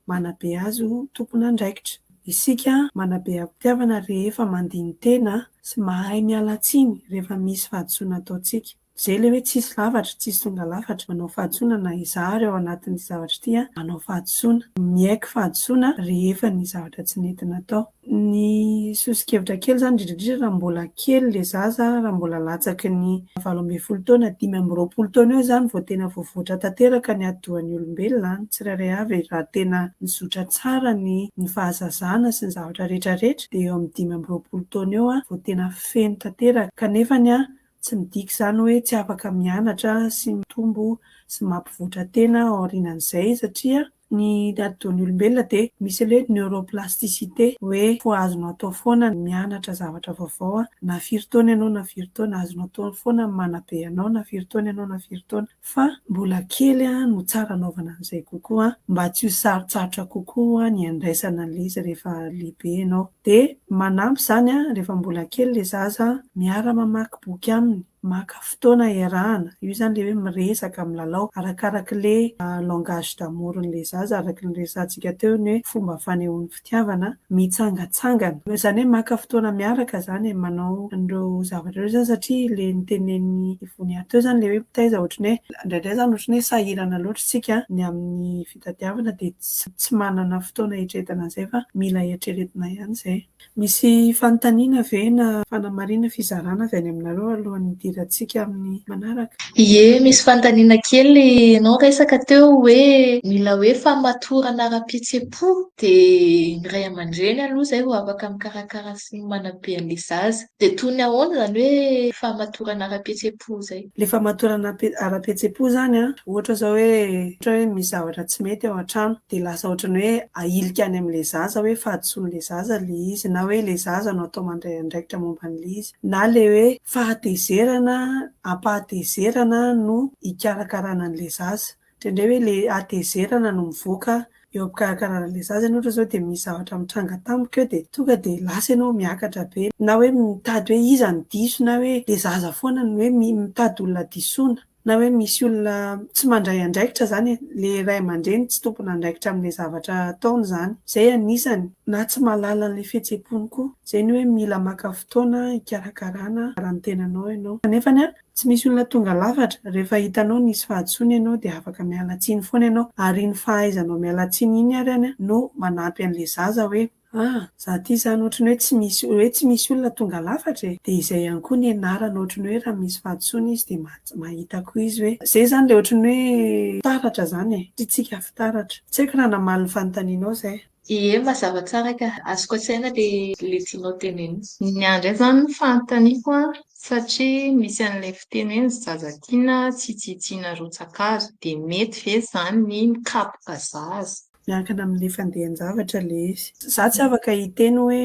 manabe azy ho tompon'andraikitra. Isika manabe am-pitiavana rehefa mandini-tena sy mahay miala tsiny rehefa misy fahadisoana ataontsika. Izay ilay hoe tsisy lafatra, tsisy tonga lafatra. Manao fahadisoana na izaho ary ao anatin'ity zavatra ity an, manao fahadisoana. Miaiky fahadisoana rehefa ny zavatra tsy nety natao. Ny soso-kevitra kely izany, indrindra indrindra raha mbola kely ilay zaza, raha mbola latsaky ny 18 taona, 25 taona eo izany vao tena voavoatra tanteraka ny atidohan'ny olombelona, ny tsirairay avy raha tena nizotra tsara ny ny fahazazana sy ny zavatra rehetra rehetra dia eo amin'ny 25 taona eo vao tena feno tanteraka. Kanefa ny Tsy midika izany hoe tsy afaka mianatra sy mitombo sy mampivoatra tena aorianan'izay satria Ny atidohan'ny olombelona dia misy ilay hoe neuroplasticité, hoe azonao atao foana ny mianatra zavatra vaovao na firy taona ianao na firy taona, azonao atao foana ny manabe anao na firy taona ianao na firy taona. Fa mbola kely no tsara anaovana an'izay kokoa mba tsy ho sarotsarotra kokoa ny handraisana an'ilay izy rehefa lehibe ianao. Dia manampy izany rehefa mbola kely ilay zaza miara-mamaky boky aminy. Maka fotoana iarahana, io izany ilay hoe miresaka, milalao, arakarak'ilay langage d'amour-n'ilay zaza, araka ny resahantsika teo ny hoe fomba fanehoany fitiavana, mitsangatsangana. Izany hoe maka fotoana miaraka izany e, manao an'ireo zavatra ireo izany satria ilay notenenin'i Voniary teo izany ilay hoe mitaiza ohatran'ny hoe indraindray izany ohatran'ny hoe sahirana loatra isika ny amin'ny fitadiavana dia tsy manana fotoana hieritreretana an'izay fa mila eritreretina ihany izay. Misy fanontaniana ve na fanamarihana fizarana avy any aminareo alohan'ny hidirantsika amin'ny manaraka? Ie, misy fanontaniana kely ianao resaka teo hoe mila hoe famatorana ara-pihetseham-po dia ny ray aman-dreny aloha izay vao afaka mikarakara sy manabe an'ilay zaza. Dia toy ny ahoana izany hoe famatorana ara-pihetseham-po izay? Ilay famatorana ara-pihetseham-po izany an, ohatra izao hoe ohatra hoe misy zavatra tsy mety ao an-trano dia lasa ohatran'ny hoe ahilika any amin'ilay zaza hoe fahadisoan'ilay zaza ilay izy na hoe ilay zaza no atao mandray andraikitra momba an'ilay izy na ilay hoe fahatezerana ampahatezerana no hikarakarana an'ilay zaza. Indraindray hoe ilay hatezerana no mivoaka eo am-pikarakarana an'ilay zaza ianao ohatra izao dia misy zavatra mitranga tampoka eo dia tonga dia lasa ianao miakatra be na hoe mitady hoe iza no diso na hoe ilay zaza foana no hoe mitady olona disoina na hoe misy olona tsy mandray andraikitra izany e, ilay ray aman-dreny tsy tompon'andraikitra amin'ilay zavatra ataony izany. Izay anisany na tsy mahalala an'ilay fihetseham-pony koa. Izay ny hoe mila maka fotoana hikarakarana ny tenanao ianao. Kanefa Tsy misy olona tonga lafatra, rehefa hitanao nisy fahadisoana ianao dia afaka miala tsiny foana ianao ary iny fahaizanao miala tsiny iny ary any no manampy an'ilay zaza hoe ah za ty zany ohatry ny hoe tsy misy hoe tsy misy olona tonga lafatra e! dia izay ihany koa ny ianarana ohatry ny hoe raha misy fahadisoana izy dia mahita koa izy hoe izay zany ilay ohatry ny hoe fitaratra zany e! Tiantsika fitaratra. Tsy haiko raha namaly ny fanontanianao izay. Ie, mazava tsara ka. Azoko an-tsaina ilay tianao tenenina. Ny ahy indray izany ny fanontaniako an, satria misy an'ilay fiteny hoe ny zaza tiana tsy tsitsiana rotsa-kazo. Dia mety ve izany ny mikapoka zaza? Miankina amin'ilay fandehan-javatra ilay izy. Izaho tsy afaka hiteny hoe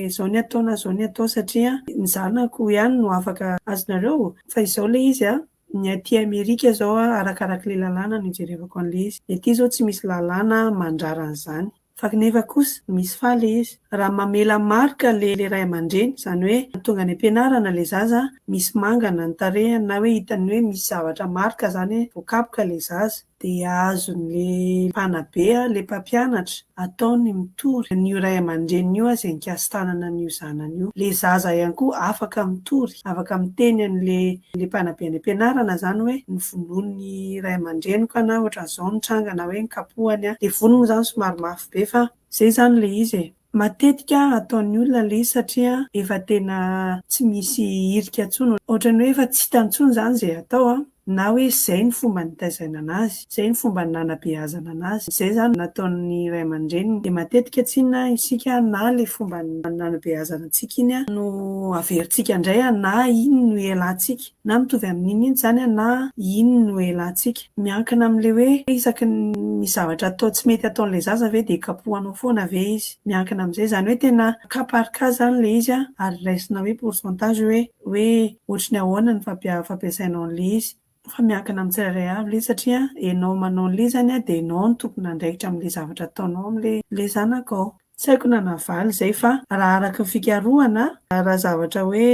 izao ny atao na izao ny atao satria ny zanako ihany no afaka azonareo? Fa izao ilay izy an, Ny aty Amerika izao arakarak'ilay lalàna no ijerevako an'ilay izy. Ny aty izao tsy misy lalàna mandrara an'izany. Fa nefa kosa misy fa ilay izy. Raha mamela marika ilay ray aman-dreny, izany hoe tonga any am-pianarana ilay zaza, misy mangana ny tarehiny na hoe hitany hoe misy zavatra marika izany voakapoka ilay zaza, dia azon'ilay mpanabe, ilay mpampianatra, atao ny mitory an'io ray aman-dreniny io izay nikasi-tanana an'io zanany io. Ilay zaza ihany koa afaka mitory, afaka miteny an'ilay ilay mpanabe any am-pianarana izany hoe novonoin'ny ray aman-dreniko aho na ohatran'izao ny tranga na hoe nokapohany aho. Ilay vono moa izany somary mafy be fa izay izany ilay izy e. Matetika ataon'ny olona ilay izy satria efa tena tsy misy hirika intsony. Ohatran'ny hoe efa tsy hitany intsony izany izay atao an, na hoe izay ny fomba nitaizana an'azy, izay ny fomba nanabeazana an'azy, izay izany no nataon'ny ray aman-dreniny. Dia matetika tsinona isika na ilay fomba nanabeazana antsika iny no averintsika indray na iny no ialantsika. Na mitovy amin'iny iny izany na iny no elantsika. Miankina amin'ilay hoe isaky ny misy zavatra atao tsy mety ataon'ilay zaza ve dia kapohanao foana ve izy. Miankina amin'izay. Izany hoe tena cas par cas izany ilay izy ary raisina hoe pourcentage hoe hoe ohatry ny ahoana ny fampiasainao an'ilay izy. Fa miankina amin'ny tsirairay avy ilay izy satria ianao manao an'ilay izy izany dia ianao no tompon'andraikitra amin'ilay zavatra ataonao amin'ilay zanakao. Tsy haiko na navaly izay fa raha araka ny fikarohana, raha zavatra hoe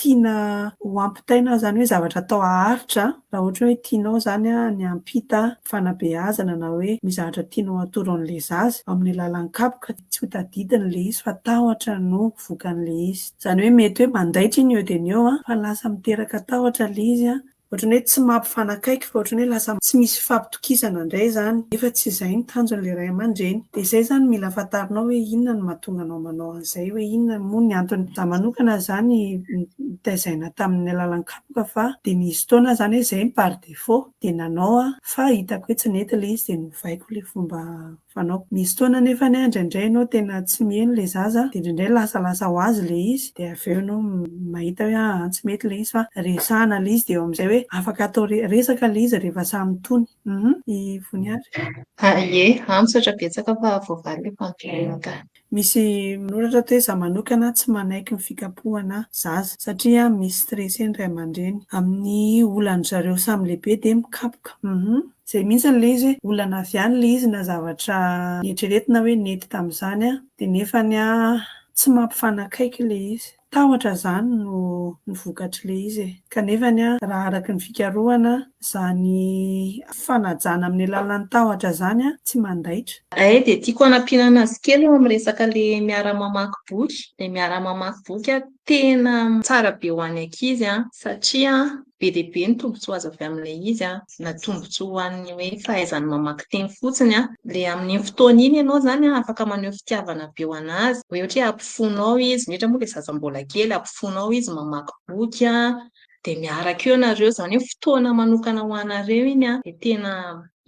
tiana ho ampitaina izany hoe zavatra atao haharitra, raha ohatra hoe tianao izany ny hampita fanabeazana na hoe misy zavatra tianao hatoro an'ilay zaza amin'ny alalan'ny kapoka, tsy ho tadidiny ilay izy fa tahotra no vokan'ilay izy. Izany hoe mety hoe mandaitra iny eo dia ny eo fa lasa miteraka tahotra ilay izy Ohatran'ny hoe tsy mampifanakaiky fa ohatran'ny hoe lasa tsy misy fifampitokisana indray izany nefa tsy izay ny tanjon'ilay ray aman-dreny. Dia izay izany mila fantarinao hoe inona no mahatonga anao manao an'izay, hoe inona moa ny antony. Izaho manokana izany nitazaina tamin'ny alalan'ny kapoka fa dia nisy fotoana aho izany hoe izay ny par défaut dia nanao aho fa hitako hoe tsy nety ilay izy dia novaiko ilay fomba. fanaoko. Misy fotoana anefa anie indraindray ianao tena tsy miheno ilay zaza dia indraindray lasalasa ho azy ilay izy dia avy eo ianao mahita hoe aa tsy mety ilay izy fa resahana ilay izy dia eo amin'izay hoe afaka atao resaka ilay izy rehefa samy tony. Hum i Voniary. Ie, misaotra betsaka fa voavaly ilay fanontaniana ka. Misy manoratra ato hoe za manokana tsy manaiky ny fikapohana zaza satria misy stressé ny ray aman-dreny amin'ny olan-dry zareo samy lehibe dia mikapoka. Hum izay mihitsy ilay izy hoe olana avy any ilay izy na zavatra neritreretina hoe nety tamin'izany dia nefany tsy mampifanakaiky ilay izy. Tahotra izany no ny vokatr'ilay izy e. Kanefa raha araka ny fikarohana, izany fanajana amin'ny alalan'ny tahotra izany tsy mandaitra. Hay dia tiako hanampiana anazy kely eo amin'ny resaka ilay miara-mamaky boky. Ilay miara-mamaky boky tena tsara be ho an'ny ankizy satria be dia be ny tombontsoa azo avy amin'ilay izy an, na tombontsoa ho an'ny hoe fahaizany mamaky teny fotsiny an, ilay amin'iny fotoana iny ianao izany an, afaka maneho fitiavana be ho an'azy, hoe ohatra hoe ampofoanao izy, indrindra moa ilay zaza mbola kely, ampofoanao izy mamaky boky an, dia miaraka eo nareo, izany hoe fotoana manokana ho anareo iny an, dia tena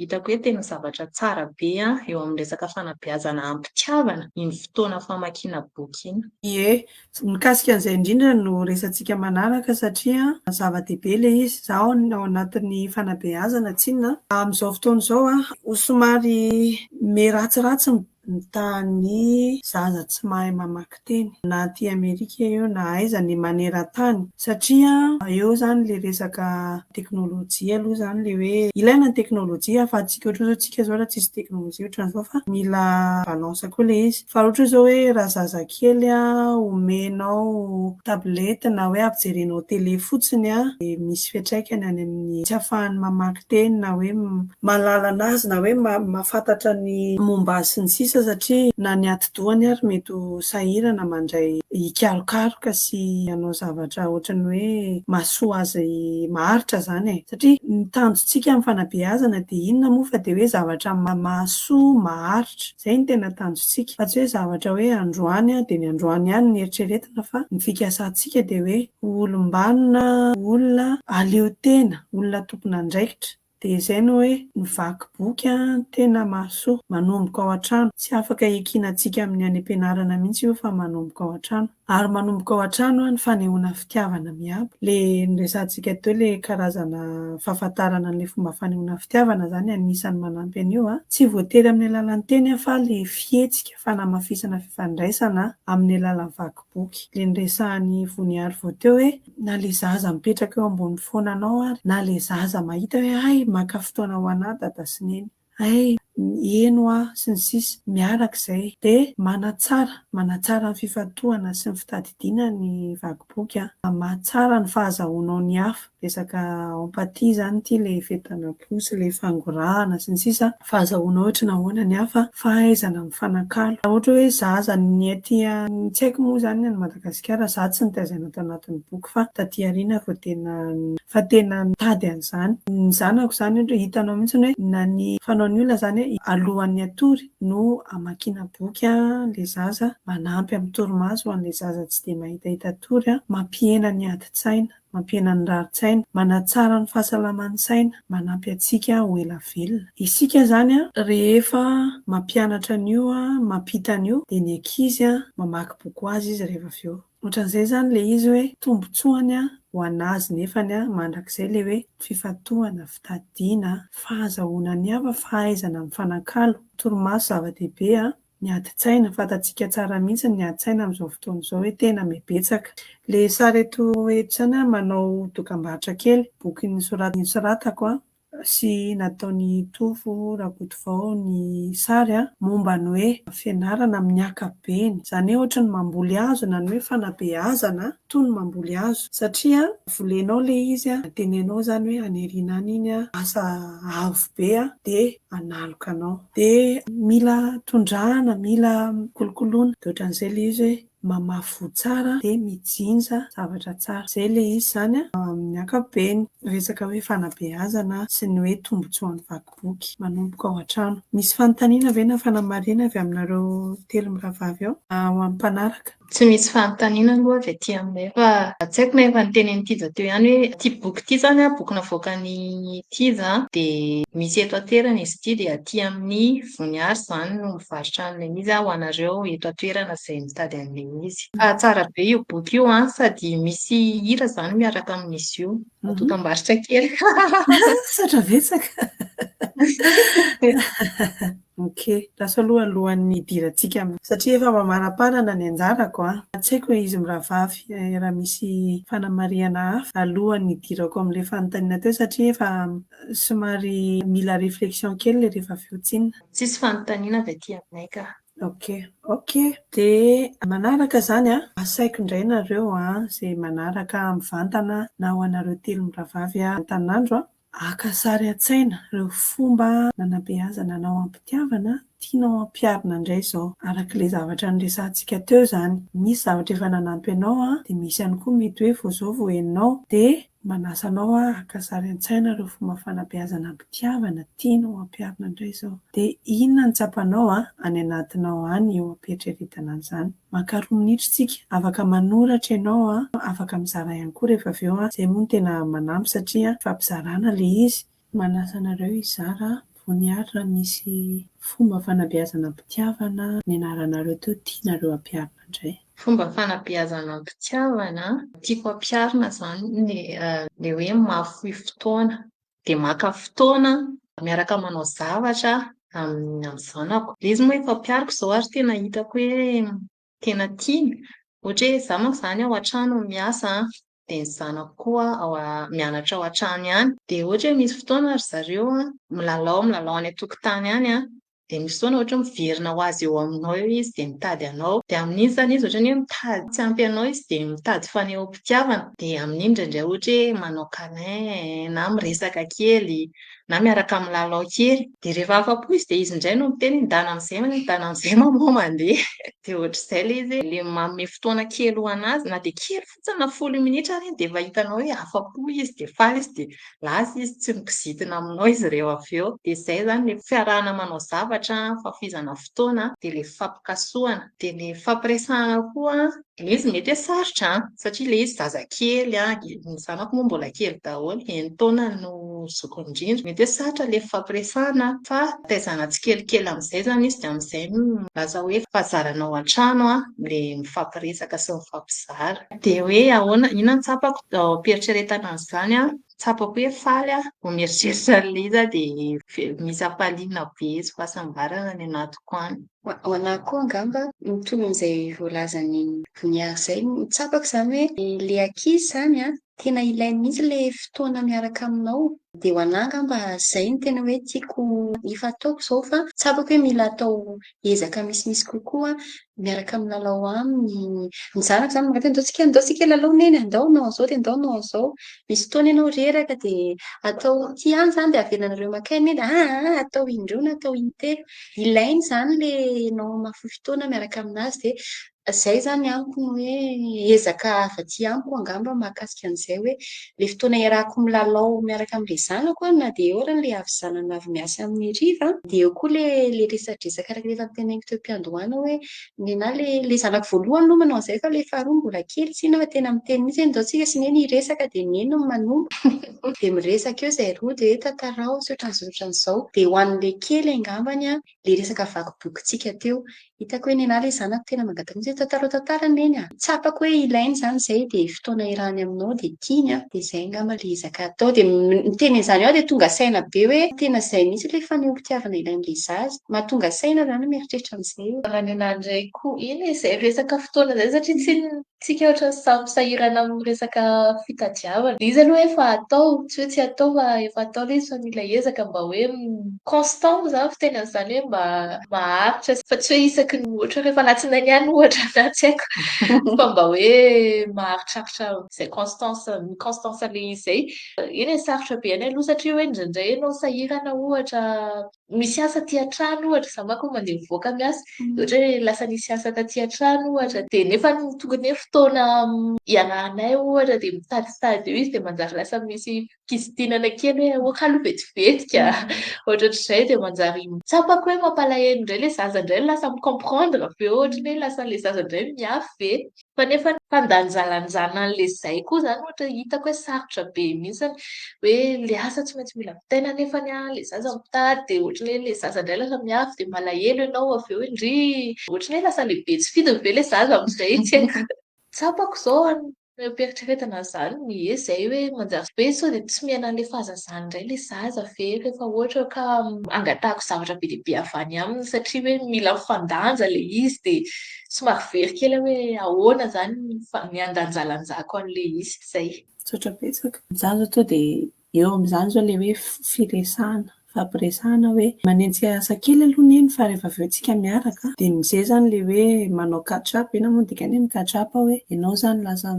hitako hoe tena zavatra tsara be eo amin'ny resaka fanabeazana am-pitiavana iny fotoana famakiana boky iny. Ie, Mikasika an'izay indrindra no resatsika manaraka satria zava-dehibe ilay izy. Izaho ao anatin'ny fanabeazana tsinona amin'izao fotoana izao ho somary miharatsiratsy ny tahan'ny zaza tsy mahay mamaky teny na aty Amerika io na aiza ny maneran-tany satria eo izany ilay resaka teknolojia aloha izany ilay hoe ilaina ny teknolojia ahafahantsika ohatra izao tsika izao raha tsisy teknolojia ohatran'izao fa mila balance koa ilay izy. Fa ohatra izao hoe raha zazakely omenao tablette na hoe ampijerenao télé fotsiny dia misy fiantraikany any amin'ny tsy ahafahany mamaky teny na hoe mahalala an'azy na hoe mahafantatra ny momba azy sy ny sisa satria na ny atidohany ary mety ho sahirana mandray hikarokaroka sy hanao zavatra ohatran'ny hoe mahasoa azy maharitra izany e! Satria ny tanjontsika amin'ny fanabeazana dia inona moa fa dia hoe zavatra mahasoa maharitra. Izay no tena tanjontsika fa tsy hoe zavatra hoe androany dia ny androany ihany no eritreretina fa ny fikasantsika dia hoe ho olom-banona, olona aleo tena, olona tompon'andraikitra. Dia izay no hoe ny vaky boky tena mahasoa, manomboka ao an-trano. Tsy afaka ekiana antsika amin'ny any am-pianarana mihitsy io fa manomboka ao an-trano. Ary manomboka ao an-trano ny fanehoana fitiavana miabo. Ilay noresahantsika teo ilay karazana fahafantarana an'ilay fomba fanehoana fitiavana izany anisan'ny manampy an'io. Tsy voatery amin'ny alalan'ny teny fa ilay fihetsika fanamafisana fifandraisana amin'ny alalan'ny vaky boky. Ilay noresahan'i Voniary vao teo hoe na ilay zaza mipetraka eo ambony fonanao ary na ilay zaza mahita hoe hay maka fotoana ho an'ahy dada sy neny. Hay, heno aho, sy ny sisa Miaraka izay dia manatsara, manatsara ny fifantohana sy ny fitadidiana ny vaky boky an. Mahatsara ny fahazahoanao ny hafa, resaka empathie izany ity ilay fientanam-po sy ilay fangorahana sy ny sisa, fahazahoanao ohatra ny ahoana ny hafa, fahaizana mifanakalo. Raha ohatra hoe zaza ny aty tsy haiko moa izany ny any Madagasikara, izaho tsy nitaizaina tao anatin'ny boky fa taty aoriana vao tena fa tena mitady an'izany. Ny zanako izany ohatra hitanao mihitsy hoe na ny fanaon'ny olona izany hoe alohan'ny hatory no hamakiana boky ilay zaza, manampy amin'ny torimaso ho an'ilay zaza tsy dia mahitahita tory, mampihena ny adin-tsaina, mampihena ny rarin-tsaina, manatsara ny fahasalaman'ny saina, manampy antsika ho ela velona. Isika izany rehefa mampianatra an'io, mampita an'io dia ny ankizy mamaky boky ho azy izy rehefa avy eo. Ohatran'izay izany ilay izy hoe tombontsoany ho an'azy nefany mandrakizay ilay hoe fifantohana, fitadiana, fahazahoana ny hafa, fahaizana mifanakalo, torimaso zava-dehibe, ny adin-tsaina, fantatsika tsara mihitsy ny adin-tsaina amin'izao fotoana izao hoe tena mibetsaka. Ilay sary eto eto izany manao dokambarotra kely, boky nosoratako sy nataon'i Tovo Rakotovao ny sary momba ny hoe fianarana amin'ny ankapobeny. Izany hoe ohatry ny mamboly hazo na ny hoe fanabeazana toy ny mamboly hazo satria volenao ilay izy, antenainao izany hoe any aoriana any iny asa avo be dia hanaloka anao. Dia mila tondrahana, mila kolokoloina. Dia ohatran'izay ilay izy hoe mamafy voa tsara dia mijinja zavatra tsara. Izay ilay izy izany amin'ny ankapobeny. Resaka hoe fanabeazana sy ny hoe tombontsoan'ny vaky boky manomboka ao an-trano. Misy fanontaniana ve na fanamarihana avy aminareo telo mirahavavy ao? Ho an'ny mpanaraka. Tsy misy fanontaniana aloha avy aty aminay fa tsy haiko na efa notenenin'i Tija teo ihany hoe ity boky ity izany an, boky navoakan'i Tija an, dia misy eto an-toerana izy ity dia aty amin'ny Voniary izany no mivarotra an'ilay izy ho anareo eto an-toerana izay mitady an'ilay izy. Fa tsara be io boky io an, sady misy hira izany miaraka amin'izy io. Dokambarotra kely. Misaotra betsaka. Ok, lasa aloha alohan'ny hidirantsika amin'ny. Satria efa mamaraparana ny anjarako an. Tsy haiko hoe izy mirahavavy raha misy fanamarihana hafa alohan'ny hidirako amin'ilay fanontaniana teo satria efa somary mila réflexion kely ilay rehefa avy eo tsinona. Tsisy fanontaniana avy aty aminay ka. Ok, ok. Dia manaraka izany an, asaiko indray nareo an, izay manaraka mivantana na ho anareo telo mirahavavy antaninandro an, haka sary an-tsaina ireo fomba nanabeazana anao am-pitiavana tianao hampiharina indray izao. Araka ilay zavatra niresahantsika teo izany, misy zavatra efa nanampy anao an, dia misy ihany koa mety hoe vao izao vao henonao, dia Manasa anao aho haka sary an-tsaina ireo fomba fanabeazana am-pitiavana tianao hampiharina indray izao. Dia inona no tsapanao any anatinao any eo am-pieritreretana an'izany? Maka roa minitra isika. Afaka manoratra ianao, afaka mizara ihany koa rehefa avy eo. Izay moa no tena manampy satria ifampizarana ilay izy. Manasa anareo hizara Voniary raha misy fomba fanabeazana am-pitiavana nianaranareo teo tianareo hampiharina indray. Fomba fanabeazana am-pitiavana tiako hampiharina izany ilay hoe mahafoy fotoana. Dia maka fotoana miaraka manao zavatra amin'ny zanako. Ilay izy moa efa ampihariko izao ary tena hitako hoe tena tiany. Ohatra hoe izaho manko izany ao an-trano no miasa an, dia ny zanako koa ao mianatra ao an-trano ihany. Dia ohatra hoe misy fotoana ry zareo an, milalao milalao any an-tokotany any an, dia misy fotoana ohatra hoe miverina ho azy eo aminao eo izy dia mitady anao. Dia amin'iny izany izy ohatran'ny hoe mitady tsy ampy anao izy dia mitady fanehoam-pitiavana. Dia amin'iny indraindray ohatra hoe manao câlin na miresaka kely na miaraka milalao kely. Dia rehefa afa-po izy dia izy indray no miteny hoe ndana amin'izay, ndana amin'izay maman mandeha. Dia ohatr'izay ilay izy hoe ilay manome fotoana kely ho an'azy na dia kely fotsiny na folo minitra ary iny dia efa hitanao hoe afa-po izy dia faly izy dia lasa izy tsy mikizitina aminao izy ireo avy eo. Dia izay izany ilay fiarahana manao zavatra, fahafoizana fotoana, dia ilay fifampikasohana. Dia ilay fifampiresahana koa, ilay izy mety hoe sarotra an, satria ilay izy zazakely an, ny zanako moa mbola kely daholo, enin-taona no zokiny indrindra. Mety hoe sarotra ilay fifampiresahana fa taizana tsikelikely amin'izay izany izy dia amin'izay lasa hoe fahazarana ao an-trano ilay mifampiresaka sy mifampizara. Dia hoe ahoana, inona no tsapako ao am-pieritreretana an'izany an? Tsapako hoe faly aho vao mieritreritra an'ilay izy aho dia misy hafaliana be sy fahasambarana any anatiko any. Ho anà koa angamba, mitovy amin'izay voalazan'i Voniary izay, ny tsapako izany hoe ilay ankizy izany an, tena ilainy mihitsy ilay fotoana miaraka aminao. Dia ho anà angamba izay no tena hoe tiako efa ataoko izao fa tsapako hoe mila atao ezaka misimisy kokoa miaraka milalao aminy. Ny zanako izany mangataka hoe ndao tsika ndao tsika hilalao neny a, ndao hanao an'izao dia ndao hanao an'izao. Misy fotoana ianao reraka dia atao ity ihany izany dia avelanareo maka aina neny, aa atao indroa na atao intelo. Ilaina izany ilay ianao mahafoy fotoana miaraka aminazy dia izay izany amiko ny hoe ezaka avy aty amiko angamba mahakasika an'izay hoe ilay fotoana iarahako milalao miaraka amin'ilay zanako na dia eo ary ilay havizanana avy miasa amin'ny hariva dia eo koa ilay ilay resadresaka araka ilay efa noteneniko teo am-piandohana hoe ny anà ilay ilay zanako voalohany aloha manao an'izay fa ilay faharoa mbola kely tsinona fa tena miteny mihitsy hoe ndao tsika sy neny hiresaka dia neny no manomboka dia miresaka eo izahay roa dia hoe tantarao sy ohatran'izao sy ohatran'izao dia ho an'ilay kely angambany an ilay resaka vaky bokintsika teo hitako hoe ny anà ilay zanako tena mangataka mihitsy hoe tantarao tantara neny a! Tsapako hoe ilainy izany izay dia fotoana iarahany aminao dia tiany an! Dia izay angamba ilay ezaka atao. Dia miteny an'izany aho dia tonga saina be hoe tena izay mihitsy ilay fanehoam-pitiavana ilain'ilay zaza. Mahatonga saina izany mieritreritra an'izay. Raha ny anà indray koa, iny e, izay resaka fotoana izay satria tsy Tsika ohatran'ny samy sahirana amin'ny resaka fitadiavana. Ilay izy aloha efa atao, tsy hoe tsy atao fa efa atao ilay izy fa mila ezaka mba hoe constant moa izany fiteny an'izany hoe mba maharitra fa tsy hoe isaky ny ohatra hoe rehefa alatsinainy ihany ohatra na tsy haiko fa mba hoe maharitraritra izay constance, mi-constance an'ilay izy izay. Eny e, sarotra be ihany aloha satria hoe indraindray ianao sahirana ohatra. Misy asa aty an-trano ohatra, izaho manko mandeha mivoaka miasa. Ohatra hoe lasa nisy asa taty an-trano ohatra, dia nefa tokony hoe fotoana iarahanay ohatra dia mitaditady eo izy dia manjary lasa misy fikizitinana kely hoe aoka aloha vetivetika. Ohatrohatr'izay dia manjary tsapako hoe mampalahelo indray ilay zaza indray no lasa mi-comprendre avy eo ohatran'ny hoe lasa ilay zaza indray miafy ve. Fa nefa fandanjalanjana an'ilay izay koa izany ohatra hitako hoe sarotra be mihitsy hoe ilay asa tsy maintsy mila vitaina nefany an, ilay zaza mitady dia ohatran'ny hoe ilay zaza indray lasa miafy dia malahelo ianao avy eo hoe ndry ohatran'ny hoe lasa lehibe tsy fidiny ve ilay zaza amin'izay tsy haiko. Tsapako izao am-pieritreretana an'izany, ie izay hoe manjary hoe sao dia tsy miaina an'ilay fahazazany indray ilay zaza ve rehefa ohatra ka angatahako zavatra be dia be avy any aminy satria hoe mila mifandanja ilay izy dia somary very kely aho hoe ahoana izany ny handanjalanjako an'ilay izy. Izay. Misaotra betsaka. Izaho izao tonga dia eo amin'izany izao ilay hoe firesahana, fampiresahana hoe manenjika asa kely aloha neny fa rehefa avy eo tsika miaraka. Dia amin'izay izany ilay hoe manao catch up, inona moa ny dikany hoe mi-catch up hoe ianao izany lasa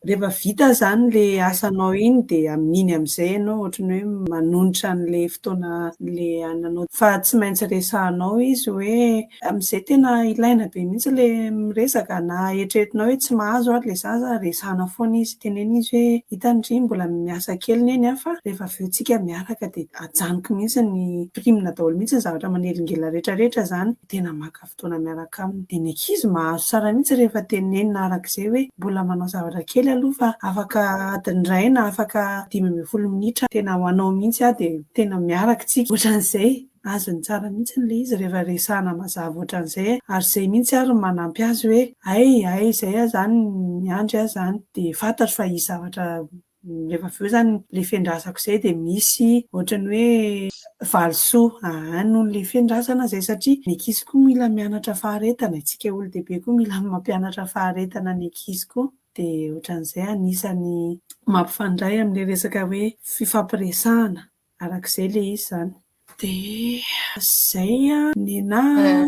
rehefa vita izany ilay asanao iny dia amin'iny amin'izay ianao ohatran'ny hoe manonitra an'ilay fotoana ilay ananao fa tsy maintsy resahanao izy hoe amin'izay tena ilaina be mihitsy ilay miresaka na eritreretinao hoe tsy mahazo ary ilay zaza resahana foana izy, teneno izy hoe hitany ry mbola miasa kely neny an fa rehefa avy eo tsika miaraka dia ajanoko mihitsy ny primina daholo mihitsy ny zavatra manelingelina rehetra rehetra izany, tena maka fotoana miaraka aminy. Dia ny ankizy mahazo tsara mihitsy rehefa tenenina araka izay hoe mbola manao zavatra kely aloha fa afaka adiny iray na afaka 15 minitra tena ho anao mihitsy aho dia tena miaraka isika. Ohatran'izay. Azony tsara mihitsy ilay izy rehefa resahana mazava ohatran'izay ary izay mihitsy ary no manampy azy hoe hay, hay izay aho izany miandry aho izany dia fantatro fa hisy zavatra Rehefa avy eo izany ilay fiandrasako izay dia misy ohatran'ny hoe valisoa aa noho ilay fiandrasana izay satria ny ankizy koa mila mianatra faharetana, isika olon-dehibe koa mila mampianatra faharetana ny ankizy koa dia ohatran'izay anisan'ny mampifandray amin'ilay resaka hoe fifampiresahana arak'izay ilay izy izany. Dia izay nenà.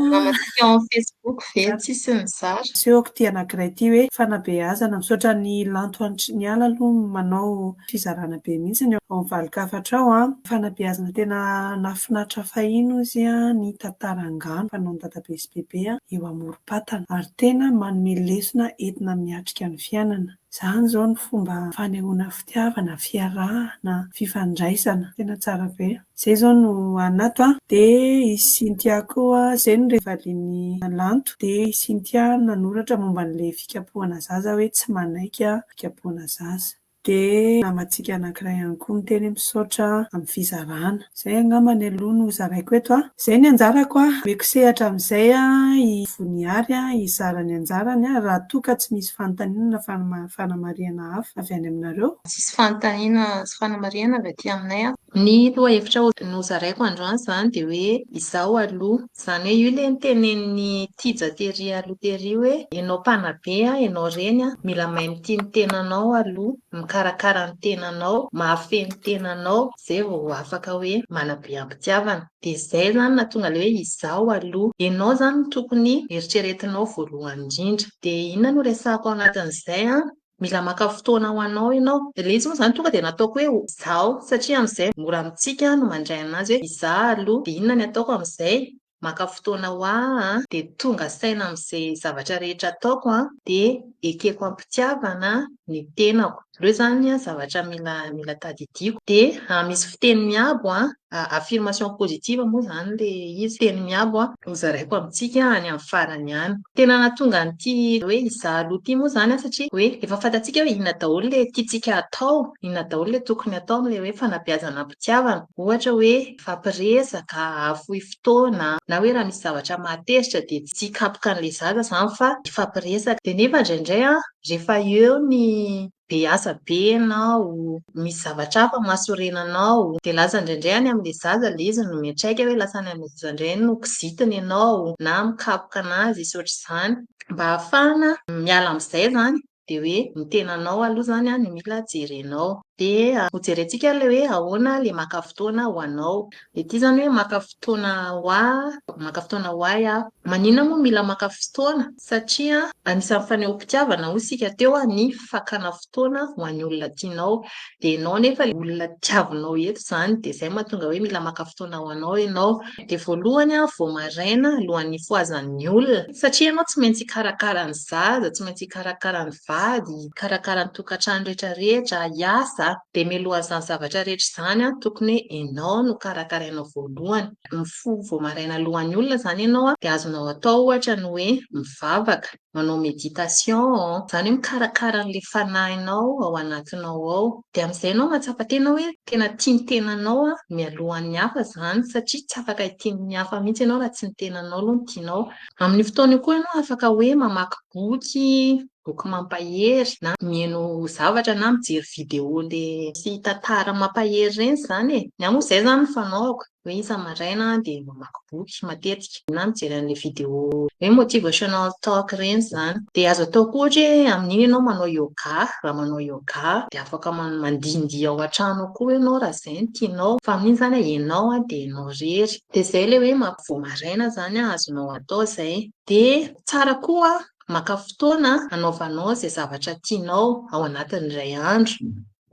Namantsika ao amin'ny Facebook ve tsisy nizara? Asehoko ity anankiray ity hoe fanabeazana. Misaotra an'i Lanto Antriniala aloha manao fizarana be mihitsy ao amin'ny valin-kafatra ao an. Fanabeazana tena nahafinaritra fahiny hozy ny tantara angano fanaon'i dadabe sy bebe eo amorom-patana ary tena manome lesona entina miatrika ny fiainana. Izany izao ny fomba fanehoana fitiavana, fiarahana, fifandraisana. Tena tsara be. Izay izao no anato an. Dia i Cynthia koa, izay no valian'i Lanto. Dia i Cynthia nanoratra momba an'ilay fikapohana zaza hoe tsy manaiky fikapohana zaza. Dia namantsika anankiray ihany koa miteny hoe misaotra amin'ny fizarana. Izay angamba ny aloha no zaraiko eto an. Izay ny anjarako an. Omeko sehatra amin'izay i Vonihary hizara ny anjarany raha toa ka tsy misy fanontaniana na fanamarihana hafa avy any aminareo. Tsisy fanontaniana sy fanamarihana avy aty aminay an. Ny lohahevitra nozaraiko androany izany dia hoe izaho aloha. Izany hoe io ilay notenenin'i Tija tery aloha tery hoe ianao mpanabe, ianao reny, mila mahay mitia ny tenanao aloha, mikarakara ny tenanao, mahafehy ny tenanao, izay vao afaka hoe manabe am-pitiavana. Dia izay izany nahatonga ilay hoe izaho aloha. Ianao izany no tokony eritreretinao voalohany indrindra. Dia inona no resahako ao anatin'izay an? Mila maka fotoana ho anao ianao. Ilay izy moa izany tonga dia nataoko hoe izaho satria amin'izay mora amintsika no mandray an'azy hoe izaho aloha. Dia inona ny ataoko amin'izay? Maka fotoana ho ahy an, dia tonga saina amin'izay zavatra rehetra ataoko an, dia ekeko am-pitiavana ny tenako. Ireo izany zavatra mila mila tadidiako. Dia misy fiteny miabo an, affirmation positive moa izany ilay izy, fiteny miabo an, hozaraiko amintsika any amin'ny farany any. Tena nahatonga an'ity hoe izaho aloha ity moa izany an, satria hoe efa fantatsika hoe inona daholo ilay tiantsika hatao, inona daholo ilay tokony hatao amin'ilay hoe fanabeazana am-pitiavana. Ohatra hoe hifampiresaka, hahafoy fotoana, na hoe raha misy zavatra mahatezitra dia tsy hikapoka an'ilay zaza izany fa hifampiresaka. Dia nefa indraindray an, rehefa eo ny be asa be ianao, misy zavatra hafa mahasorena anao, dia lasa indraindray any amin'ilay zaza ilay izy no miantraika hoe lasa any amin'ilay zaza indray no kizitina ianao na mikapoka an'azy sy ohatr'izany. Mba ahafahana miala amin'izay izany dia hoe ny tenanao aloha izany no mila jerenao. Dia hojerentsika ilay hoe ahoana ilay maka fotoana ho anao. Ity izany hoe maka fotoana ho ahy, maka fotoana ho ahy aho. Maninona moa mila maka fotoana? Satria anisan'ny fanehoam-pitiavana hoy isika teo ny fakana fotoana ho an'ny olona tianao. Dia ianao nefa ilay olona tiavinao eto izany, dia izay no mahatonga hoe mila maka fotoana ho anao ianao. Dia voalohany vao maraina alohan'ny hifohazan'ny olona. Satria ianao tsy maintsy hikarakara ny zaza, tsy maintsy hikarakara ny vady, hikarakara ny tokantrano rehetra rehetra, hiasa. Dia mialohan'izany zavatra rehetra izany, tokony hoe ianao no karakarainao voalohany. Mifoha vao maraina alohan'ny olona izany ianao dia azonao atao ohatra ny hoe mivavaka, manao méditation, izany hoe mikarakara an'ilay fanahinao ao anatinao ao. Dia amin'izay ianao mahatsapa tena hoe tena tia ny tenanao mialohan'ny hafa izany satria tsy afaka hitia ny hafa mihitsy ianao raha tsy ny tenanao aloha no tianao. Amin'io fotoana io koa ianao afaka hoe mamaky boky, boky mampahery na mihaino zavatra na mijery vidéo ilay misy tantara mampahery ireny izany e. Ny ahy moa izay izany no fanaoko. Hoe isa-maraina dia mamaky boky matetika na mijery an'ilay vidéo hoe motivational talk ireny izany. Dia azo atao koa ohatra hoe amin'iny ianao manao yoga, raha manao yoga dia afaka mandihindihy ao an-trano ao koa ianao raha izay no tianao. Fa amin'iny izany ianao dia ianao irery. Dia izay ilay hoe vao maraina izany azonao atao izay. Dia tsara koa maka fotoana hanaovanao izay zavatra tianao ao anatin'ny iray andro.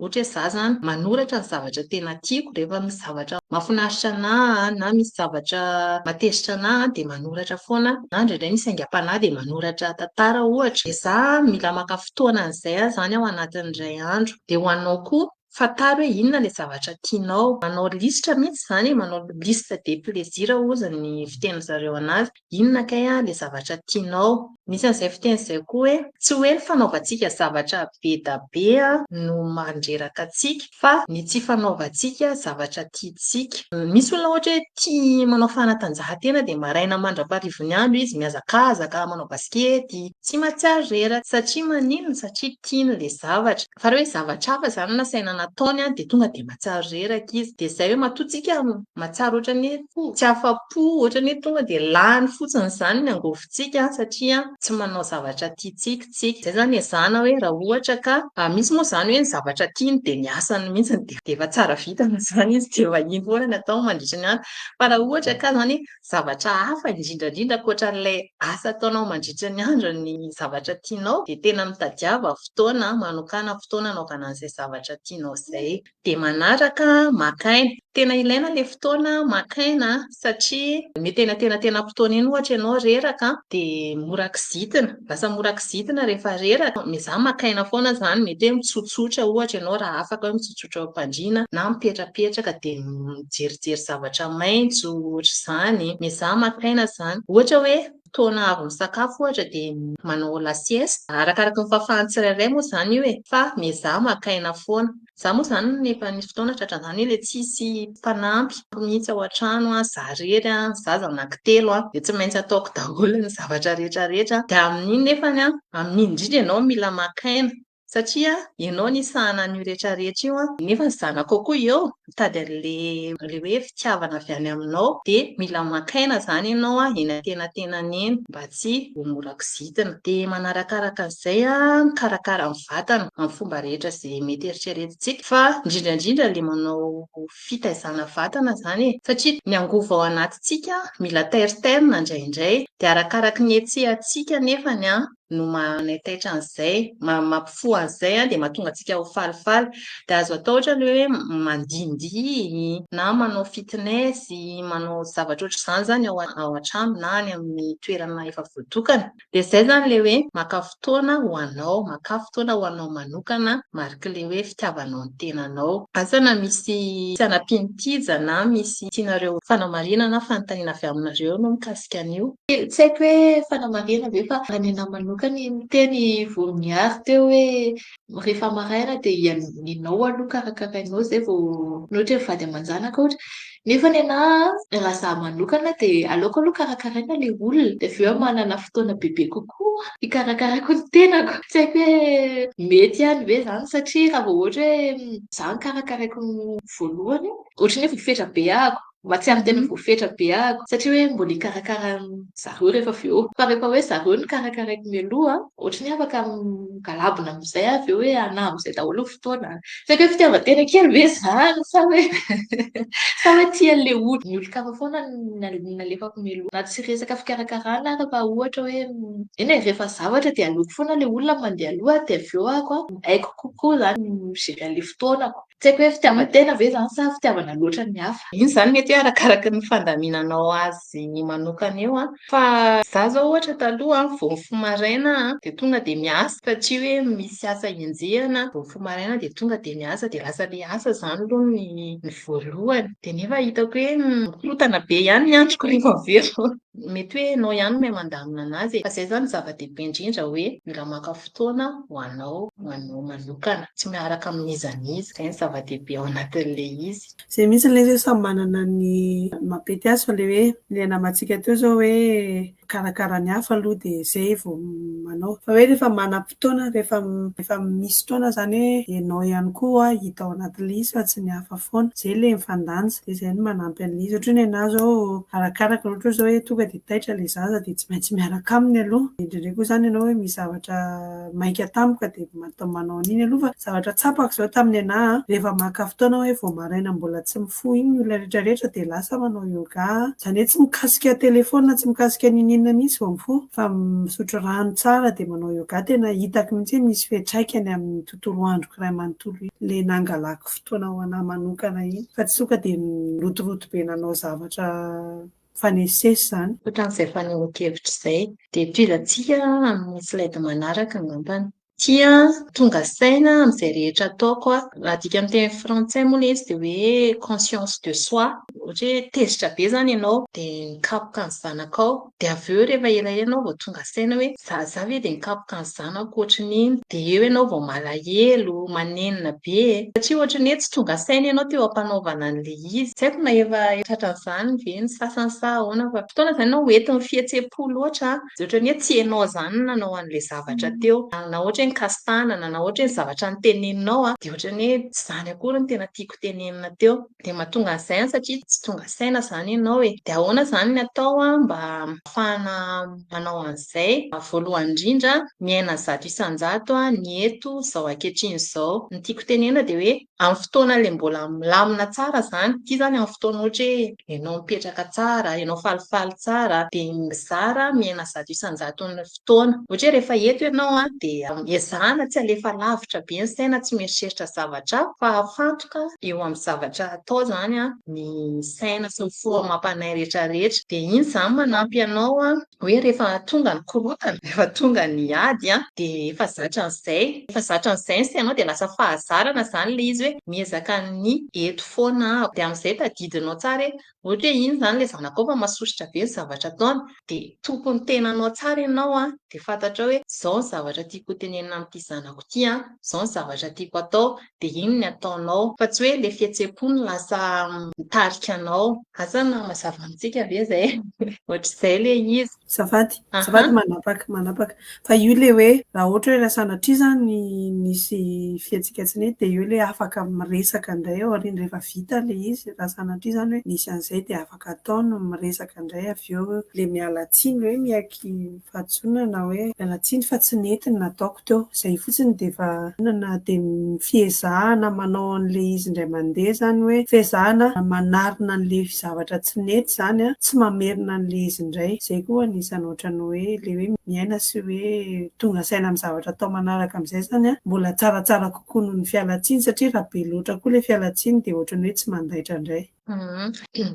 Ohatra hoe izaho izany manoratra ny zavatra tena tiako, rehefa misy zavatra mahafinaritra anà na misy zavatra mahatezitra anà dia manoratra foana aho, na indraindray misy aingam-panahy dia manoratra tantara ohatra. Dia izaho mila maka fotoana an'izay aho izany ao anatin'ny iray andro. Dia ho anao koa, fantaro hoe inona ilay zavatra tianao. Manao lisitra mihitsy izany e, manao liste des plaisirs hozy ny fitenin-dry zareo an'azy. Inona kay ilay zavatra tianao? Misy an'izay fiteny izay koa hoe, tsy hoe ny fanaovantsika zavatra be da be no mandreraka antsika fa ny tsy fanaovantsika zavatra tiantsika. Misy olona ohatra hoe tia manao fanatanjahantena dia maraina mandra-paharivon'ny andro izy mihazakazaka, manao basikety, tsy mahatsiaro reraka. Satria maninona? Satria tiany ilay zavatra. Fa raha hoe zavatra hafa izany no nasaina nataony dia tonga dia mahatsiaro reraka izy. Dia izay hoe matoa tsika mahatsiaro ohatran'ny hoe tsy afa-po, ohatran'ny hoe tonga dia lany fotsiny izany ny angovintsika satria tsy manao zavatra tiantsika isika. Izay izany ezahana hoe raha ohatra ka misy moa izany hoe ny zavatra tiany dia ny asany mihitsy dia efa tsara vintana izany izy dia efa iny foana no atao mandritra ny andro. Fa raha ohatra ka izany zavatra hafa indrindra indrindra ankoatra an'ilay asa ataonao mandritra ny andro ny zavatra tianao dia tena mitadiava fotoana, manokàna fotoana hanaovana an'izay zavatra tianao izay. Dia manaraka maka aina. Tena ilaina ilay fotoana maka aina satria mety eny antenatenam-potoana eny ohatra ianao reraka dia mora kizitina. Lasa mora kizitina rehefa reraka. Miezaha maka aina foana izany, mety hoe mitsotsotra ohatra ianao raha afaka hoe mitsotsotra eo am-pandriana na mipetrapetraka dia mijerijery zavatra maitso ohatr'izany. Miezaha maka aina izany. Ohatra hoe fotoana avy misakafo ohatra dia manao la sieste. Arakaraka ny fahafahan'ny tsirairay moa izany io e! Fa miezaha maka aina foana. Izaho moa izany efa nisy fotoana tratran'izany hoe ilay tsisy mpanampy mihitsy ao an-trano, izaho irery, ny zaza anankitelo dia tsy maintsy ataoko daholo ny zavatra rehetra rehetra. Dia amin'iny nefany an, amin'iny indrindra ianao mila maka aina satria ianao no hisahana an'io rehetra rehetra io nefa ny zanakao koa eo mitady an'ilay ilay hoe fitiavana avy any aminao dia mila maka aina izany ianao eny antenatenany eny mba tsy ho mora kizitina. Dia manarakaraka an'izay mikarakara ny vatana amin'ny fomba rehetra izay mety eritreretintsika fa indrindra indrindra ilay manao fitaizana vatana izany e! Satria ny angovo ao anatintsika mila tairitairina indraindray dia arakaraky ny hetsehantsika nefany no manaitaitra an'izay, mampifoha an'izay dia mahatonga antsika ho falifaly. Dia azo atao ohatra ny hoe mandihindihy na manao fitness, manao zavatra ohatr'izany izany ao an-trano na any amin'ny toerana efa voatokana. Dia izay izany ilay hoe maka fotoana ho anao, maka fotoana ho anao manokana marik'ilay hoe fitiavanao ny tenanao. Asa na misy tsy hanampian'i Tija na misy tianareo fanamarihana na fanontaniana avy aminareo aloha mikasika an'io. Tsy haiko hoe fanamarihana ve fa raha ny anahy manokana niteny Voroniary teo hoe rehefa maraina dia ianao aloha karakarainao izay vao ohatra hoe vady aman-janaka ohatra. Nefa ny anahy raha izaho manokana dia aleoko aloha karakaraina ilay olona dia avy eo aho manana fotoana bebe kokoa hikarakarako ny tenako. Tsy haiko hoe mety ihany ve izany satria raha vao ohatra hoe izaho no karakaraiko voalohany ohatran'ny hoe voafetra be ahako. Mahatsiaro tena voafetra be aho satria hoe mbola hikarakara zareo rehefa avy eo. Fa rehefa hoe zareo no karakaraiko mialoha, ohatran'ny hoe afaka migalabona amin'izay aho avy eo hoe anà amin'izay daholo ny fotoana. Tsy haiko hoe fitiavan-tena kely ve izany sa hoe sa hoe tia an'ilay olona. Ny olon-kafa foana no nalefako mialoha. Na tsy resaka fikarakarana ary fa ohatra hoe eny e, rehefa zavatra dia aleoko foana ilay olona mandeha aloha dia avy eo aho haiko kokoa izany ny mi-gérer an'ilay fotoanako. Tsy haiko hoe fitiavan-tena ve izany sa fitiavana loatra ny hafa. Iny izany mety hoe arakaraka ny fandaminanao azy manokana eo an. Fa izaho izao ohatra taloha an, vao mifoha maraina aho dia tonga dia miasa satria hoe misy asa enjehina, vao mifoha maraina dia tonga dia miasa dia lasa ilay asa izany aloha ny voalohany. Dia nefa hitako hoe mikorontana be ihany ny androko rehefa avy eo. Mety hoe ianao ihany no mahay mandamina an'azy e. Fa izay izany no zava-dehibe indrindra hoe mila maka fotoana ho anao, ho anao manokana. Tsy miaraka amin'iza n'iza. Izay no zava-dehibe ao anatin'ilay izy. Izay mihitsy ilay izy hoe samy manana ny mampety azy fa ilay hoe ilay namantsika teo izao hoe mikarakara ny hafa aloha dia izay vao manao. Fa hoe rehefa manam-potoana, rehefa rehefa misy fotoana izany hoe ianao ihany koa hita ao anatin'ilay izy fa tsy ny hafa foana. Izay ilay mifandanja. Dia izay no manampy an'ilay izy. Ohatra hoe ny anà izao arakaraka, ohatra hoe izao hoe tonga dia taitra ilay zaza dia tsy maintsy miaraka aminy aloha. Dia indraindray koa izany ianao hoe misy zavatra maika tampoka dia manao an'iny aloha fa zavatra tsapako izao tamin'ny anà an, rehefa maka fotoana hoe vao maraina mbola tsy mifoha iny ny olona rehetra rehetra dia lasa manao yoga, izany hoe tsy mikasika telephone, tsy mikasika n'inon'inona mihitsy vao mifoha fa misotro rano tsara dia manao yoga, tena hitako mihitsy hoe misy fiantraikany amin'ny tontolo androko iray manontolo iny ilay nangalako fotoana ho anà manokana iny fa tsy tonga dia nirotoroto be nanao zavatra mifanesisesy izany. Ohatran'izay fanehoan-kevitra izay. Dia tohizantsika amin'ny slide manaraka angambany. Tia tonga saina amin'izay rehetra ataoko aho. Raha adika amin'ny teny frantsay moa ilay izy dia hoe conscience de soi. Ohatra hoe tezitra be izany ianao dia mikapoka ny zanakao. Dia avy eo rehefa elaela ianao vao tonga saina hoe za za ve dia nikapoka ny zanako ohatran'iny. Dia eo ianao vao malahelo, manenina be. Satria ohatran'ny hoe tsy tonga saina ianao teo am-panaovana an'ilay izy. Tsy haiko na efa tratran'izany ve ny sasany sa ahoana fa fotoana izany ianao hoentin'ny fihetseham-po loatra. Dia ohatran'ny hoe tsy ianao izany no nanao an'ilay zavatra teo. Na ohatra hoe nikasi-tanana, na ohatra hoe ny zavatra noteneninao, dia ohatran'ny hoe tsy izany akory no tena tiako tenenina teo. Dia mahatonga an'izay an, satria tsy tonga saina izany ianao e. Dia ahoana izany ny atao mba ahafahana manao an'izay? Voalohany indrindra, miaina 100% ny eto izao ankehitriny izao. Ny tiako tenenina dia hoe Amin'ny fotoana ilay mbola milamina tsara izany, ity izany amin'ny fotoana ohatra hoe ianao mipetraka tsara, ianao falifaly tsara, dia mizara miaina 100% ny fotoana. Ohatra hoe rehefa eto ianao dia ezahana tsy alefa lavitra be ny saina, tsy mieritreritra zavatra hafa fa afantoka eo amin'ny zavatra atao izany ny saina sy ny fo amam-panahy rehetra rehetra. Dia iny izany manampy anao hoe rehefa tonga ny korontana, rehefa tonga ny ady dia efa zatra an'izay, efa zatra an'izay ny sainao dia lasa fahazarana izany ilay izy hoe miezaka ny eto foana aho. Dia amin'izay tadidinao tsara hoe ohatra hoe iny izany ilay zanakao fa masosotra be ny zavatra ataony dia tompon'ny tenanao tsara ianao dia fantatrao hoe izao ny zavatra tiako hotenenina amin'ity zanako ity an, izao ny zavatra tiako atao dia iny ny ataonao fa tsy hoe ilay fihetseham-po no lasa mitarika anao. Asa na mazava amintsika ve izay? Ohatr'izay ilay izy. Azafady, azafady manapaka, manapaka. Fa io ilay hoe raha ohatra hoe raha sanatria izany nisy fihetsika tsy nety dia io ilay afaka miresaka indray aoriana rehefa vita ilay izy, raha sanatria izany hoe nisy an'izay dia afaka atao ny miresaka indray avy eo ilay miala tsiny hoe miaiky fahadisoana na hoe miala tsiny fa tsy nety ny nataoko teo. Izay fotsiny dia efa na dia ny fiezahana manao an'ilay izy indray mandeha izany hoe fiezahana manarina an'ilay zavatra tsy nety izany an, tsy mamerina an'ilay izy indray. Izay koa anisan'ny ohatran'ny hoe ilay hoe miaina sy hoe tonga saina amin'ny zavatra atao manaraka amin'izay izany an, mbola tsaratsara kokoa noho ny fialan-tsiny satria raha be loatra koa ilay fialan-tsiny dia ohatran'ny hoe tsy mandaitra indray.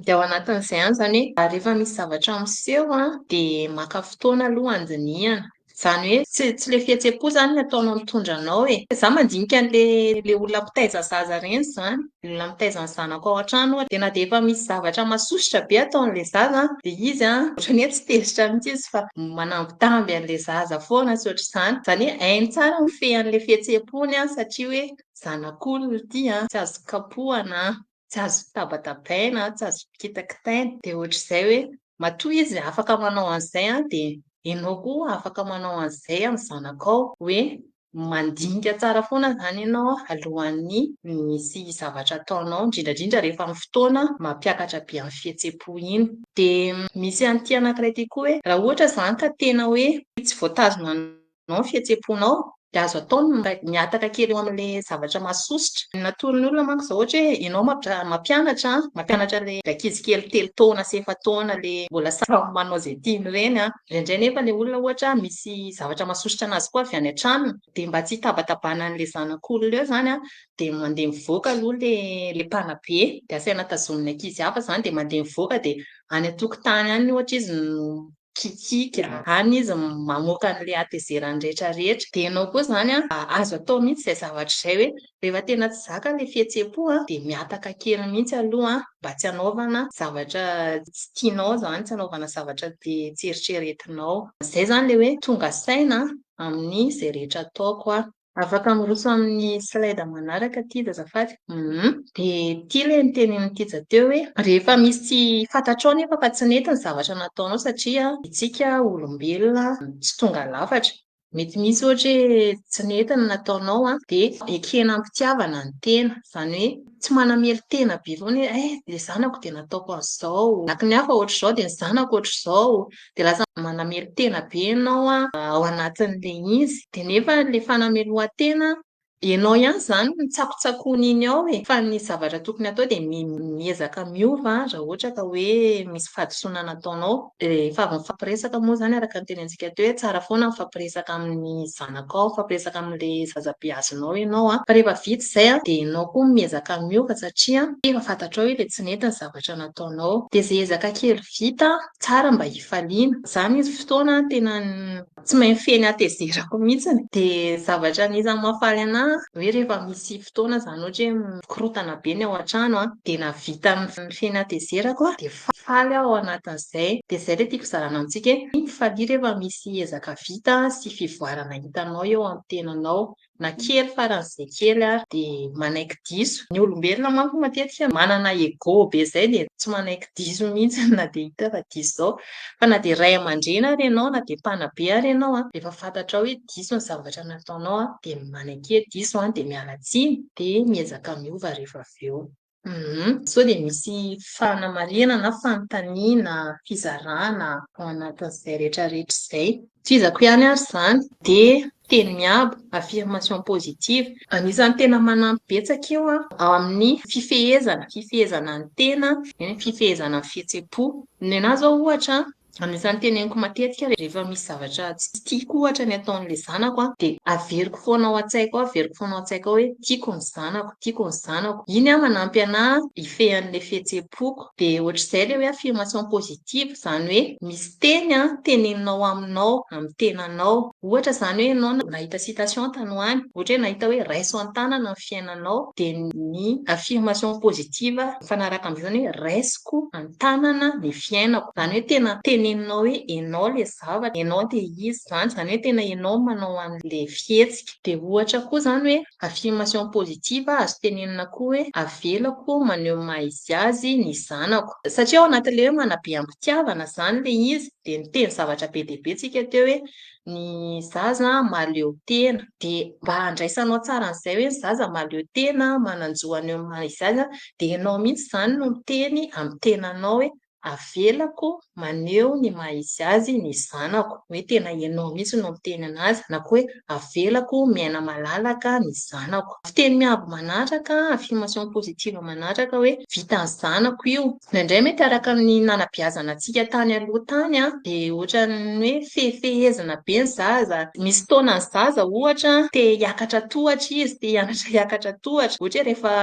Dia ao anatin'izay ihany izany hoe rehefa misy zavatra miseho dia maka fotoana aloha handinihana. Izany hoe tsy tsy ilay fihetseham-po izany no ataonao mitondra anao e. Izaho mandinika an'ilay ilay olona mpitaiza zaza ireny izany. Ny olona mitaiza ny zanako ao an-trano ohatra, dia na dia efa misy zavatra masosotra be ataon'ilay zaza dia izy ohatran'ny hoe tsy tezitra mihitsy izy fa manambitamby an'ilay zaza foana sy ohatr'izany. Izany hoe hainy tsara ny mifehy an'ilay fihetseham-pony satria hoe zanak'olona ity tsy azo kapohana. tsy azo tabatabaina, tsy azo kitakitaina. Dia ohatr'izay hoe matoa izy afaka manao an'izay an, dia ianao koa afaka manao an'izay amin'ny zanakao hoe Mandinika tsara foana izany ianao alohan'ny misy zavatra ataonao, indrindra indrindra rehefa amin'ny fotoana mampiakatra be amin'ny fihetseham-po iny. Dia misy an'ity anankiray ity koa hoe raha ohatra izany ka tena hoe tsy voatazonao ny fihetseham-ponao dia azo atao ny mihataka kely eo amin'ilay zavatra mahasosotra. Ny natoron'ny olona manko izao ohatra hoe ianao mampianatra, mampianatra ilay ankizy kely telo taona sy efa-taona ilay mbola samy manao izay tiany ireny an. Indraindray nefa ilay olona ohatra misy zavatra mahasosotra an'azy koa avy any an-tranony dia mba tsy hitabatabana an'ilay zanak'olona eo izany an, dia mandeha mivoaka aloha ilay mpanabe dia asaina tazomin'ny ankizy hafa izany dia mandeha mivoaka dia any an-tokotany any ohatra izy no mikikiaka, any izy mamoaka an'ilay hatezerany rehetra rehetra. Dia ianao koa izany an, azo atao mihitsy izay zavatra izay hoe rehefa tena tsy zaka ilay fihetseham-po an, dia mihataka kely mihitsy aloha mba tsy hanaovana zavatra tsy tianao izany, tsy hanaovana zavatra dia tsy eritreretinao. Izay izany ilay hoe tonga saina amin'izay rehetra ataoko aho. Afaka miroso amin'ny slide manaraka Tija azafady. Dia ity ilay notenenin'i Tija teo hoe rehefa misy tsy fantatrao nefa fa tsy nety ny zavatra nataonao satria isika olombelona tsy tonga lafatra. Mety misy ohatra hoe tsy nety ny nataonao dia ekena am-pitiavana ny tena. Izany hoe tsy manamelo-tena be foana hoe eh ilay zanako dia nataoko an'izao, na ny hafa ohatr'izao dia ny zanako ohatr'izao. Dia lasa manamelo-tena be ianao ao anatin'ilay izy. Dia nefa ilay fanamelohan-tena, ianao ihany izany no mitsakotsakoana iny ao e! Fa ny zavatra tokony hatao dia miezaka miova raha ohatra ka hoe misy fahadisoana nataonao. Rehefa avy mifampiresaka moa izany araka ny tenenintsika teo hoe tsara foana mifampiresaka amin'ny zanakao, mifampiresaka amin'ilay zaza beazinao ianao. Fa rehefa vita izay dia ianao koa miezaka miova satria efa fantatrao hoe ilay tsy nety ny zavatra nataonao. Dia izay ezaka kely vita tsara mba hifaliana. Za misy fotoana tena tsy mahay mifehy ny hatezerako mihitsiny. Dia zavatra anisan'ny mahafaly anà hoe rehefa misy fotoana izany ohatra hoe mikorontana be ny ao an-trano dia nahavita nifehy ny hatezerako aho dia faly aho ao anatin'izay. Dia izay ilay tiako hizarana amintsika hoe mifalia rehefa misy ezaka vita sy fivoarana hitanao eo amin'ny tenanao. na kely faran'izay kely ary dia manaiky diso. Ny olombelona manko matetika manana ego be izay dia tsy manaiky diso mihitsy na dia hita fa diso izao. Fa na dia ray aman-dreny ary ianao na dia mpanabe ary ianao rehefa fantatrao hoe diso ny zavatra nataonao dia manaiky hoe diso dia miala tsiny dia miezaka miova rehefa avy eo. Sao dia misy fanamarihana na fanontaniana, fizarana ao anatin'izay rehetra rehetra izay. Tohizako ihany ary izany dia teny miabo, affirmation positive. Anisan'ny tena manampy betsaka io ao amin'ny fifehezana, fifehezana ny tena, fifehezana ny fihetseham-po. Ny anà izao ohatra, Anisan'ny teneniko matetika rehefa misy zavatra tsy tiako ohatra ny ataon'ilay zanako dia averiko foana ao an-tsaiko ao, averiko foana ao an-tsaiko ao hoe tiako ny zanako, tiako ny zanako. Iny manampy anà hifehy an'ilay fihetseham-poko. Dia ohatr'izay ilay hoe affirmation positive, izany hoe misy teny teneninao aminao, amin'ny tenanao. Ohatra izany hoe ianao nahita citation tany ho any, ohatra hoe nahita hoe raiso an-tanana ny fiainanao, dia ny affirmation positive mifanaraka amin'izay izany hoe raisiko an-tanana ny fiainako. Izany hoe tena teneninao hoe ianao ilay zavatra, ianao ilay izy izany, izany hoe tena ianao no manao an'ilay fihetsika. Dia ohatra koa izany hoe affirmation positive azo tenenina koa hoe avelako maneho ny maha izy azy ny zanako. Satria ao anatin'ilay hoe manabe am-pitiavana izany ilay izy dia niteny zavatra be dia be tsika teo hoe ny zaza mahaleo tena. Dia mba handraisanao tsara an'izay hoe ny zaza mahaleo tena, manan-jo haneho ny maha izy azy, dia ianao mihitsy izany no miteny amin'ny tenanao hoe avelako maneho ny maha izy azy ny zanako. Hoe tena ianao mihitsy no miteny an'azy, na koa hoe avelako miaina malalaka ny zanako. Fiteny miabo manaraka, affirmation positive manaraka hoe vitan'ny zanako io. Indraindray mety araka ny nanabeazana antsika tany aloha tany dia ohatran'ny hoe fehifehezina be ny zaza. Misy taona ny zaza ohatra te hiakatra tohatra izy, te hianatra hiakatra tohatra, ohatra hoe rehefa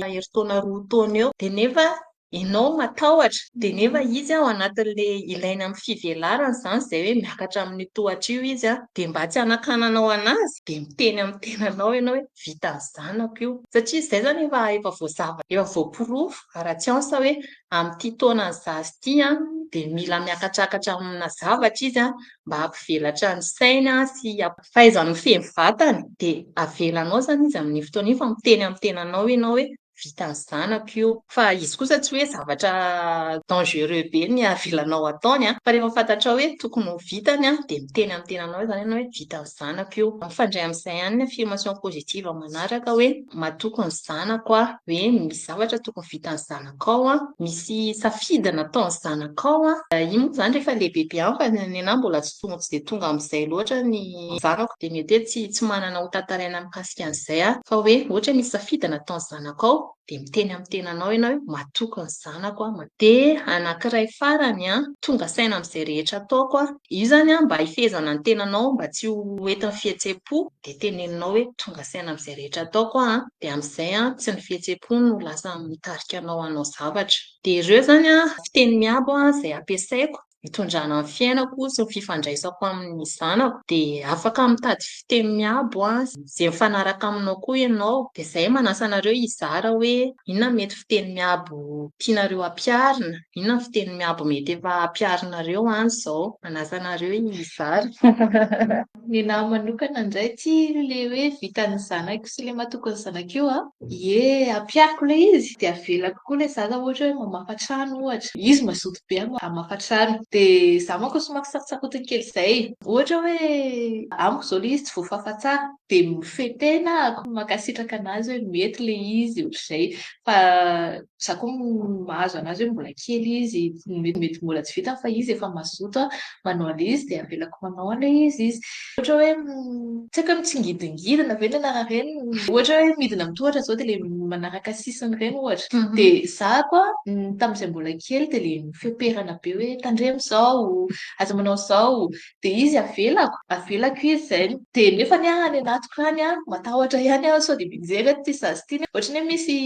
herintaona roa taona eo dia nefa ianao matahotra dia nefa izy ao anatin'ilay ilainy amin'ny fivelarany izany izay hoe miakatra amin'io tohatra io izy dia mba tsy hanakananao an'azy dia miteny amin'ny tenanao ianao hoe vitan'ny zanako io. Satria izay izany efa efa voazava, efa voaporofo ara-tsiansa hoe amin'ity taonan'ny zaza ity dia mila miakatrakatra amina zavatra izy mba hampivelatra ny sainy sy fahaizany mifehy ny vatany. Dia avelanao izany izy amin'iny fotoana iny fa miteny amin'ny tenanao ianao hoe. vitan'ny zanako io. Fa izy kosa tsy hoe zavatra dangereux be ny avelanao ataony an, fa rehefa fantatrao hoe tokony ho vitany an, dia miteny amin'ny tenanao izany ianao hoe vitan'ny zanako io. Mifandray amin'izay ihany ny affirmation positive manaraka hoe matoky ny zanako aho, hoe misy zavatra tokony vitan'ny zanakao an, misy safidy nataon'ny zanakao an. Iny moa izany rehefa lehibebe ihany fa ny anahy mbola tsy tonga tsy dia tonga amin'izay loatra ny zanako dia mety hoe tsy manana ho tantaraina mikasika an'izay aho. Fa hoe ohatra hoe misy safidy nataon'ny zanakao dia miteny amin'ny tenanao ianao hoe matoky ny zanako aho. Dia anankiray farany an, tonga saina amin'izay rehetra ataoko aho. Io izany an, mba hifehezana ny tenanao mba tsy ho entin'ny fihetseham-po dia teneninao hoe tonga saina amin'izay rehetra ataoko aho an, dia amin'izay an, tsy ny fihetseham-po no lasa mitarika anao hanao zavatra. Dia ireo izany an, fiteny miabo izay ampiasaiko hitondrana ny fiainako sy ny fifandraisako amin'ny zanako. Dia afaka mitady fiteny miabo izay mifanaraka aminao koa ianao. Dia izay manasa anareo hizara hoe inona no mety fiteny miabo tianareo hampiharina, inona ny fiteny miabo mety efa ampiharinareo any izao. Manasa anareo hizara. Ny anahy manokana indray ity ilay hoe vitan'ny zanako sy ilay matoky ny zanako io an, ie ampihariko ilay izy dia avelako koa ilay zaza ohatra hoe mamafa trano ohatra. Izy mazoto be hamafa trano. Dia izaho manko somary sarotsarotiny kely izay. Ohatra hoe amiko izao ilay izy tsy voafafa tsara dia mifehy tena aho mankasitraka an'azy hoe mety ilay izy ohatr'izay. Fa izaho koa mahazo an'azy hoe mbola kely izy, mety mbola tsy vitany fa izy efa mazoto manao an'ilay izy dia avelako manao an'ilay izy izy. Ohatra hoe tsy haiko hoe mitsingidingidina ve ny anaran'ireny, ohatra hoe midina amin'ny tohatra izao dia ilay manaraka sisiny ireny ohatra. Dia izaho tamin'izay mbola kely dia ilay nifeperana be hoe tandremo izao, aza manao an'izao. Dia izy avelako, avelako izy izay. Dia nefa ny ahy any anatiko any an, matahotra ihany aho sao dia mianjera eto ity zaza ity. Ohatran'ny hoe misy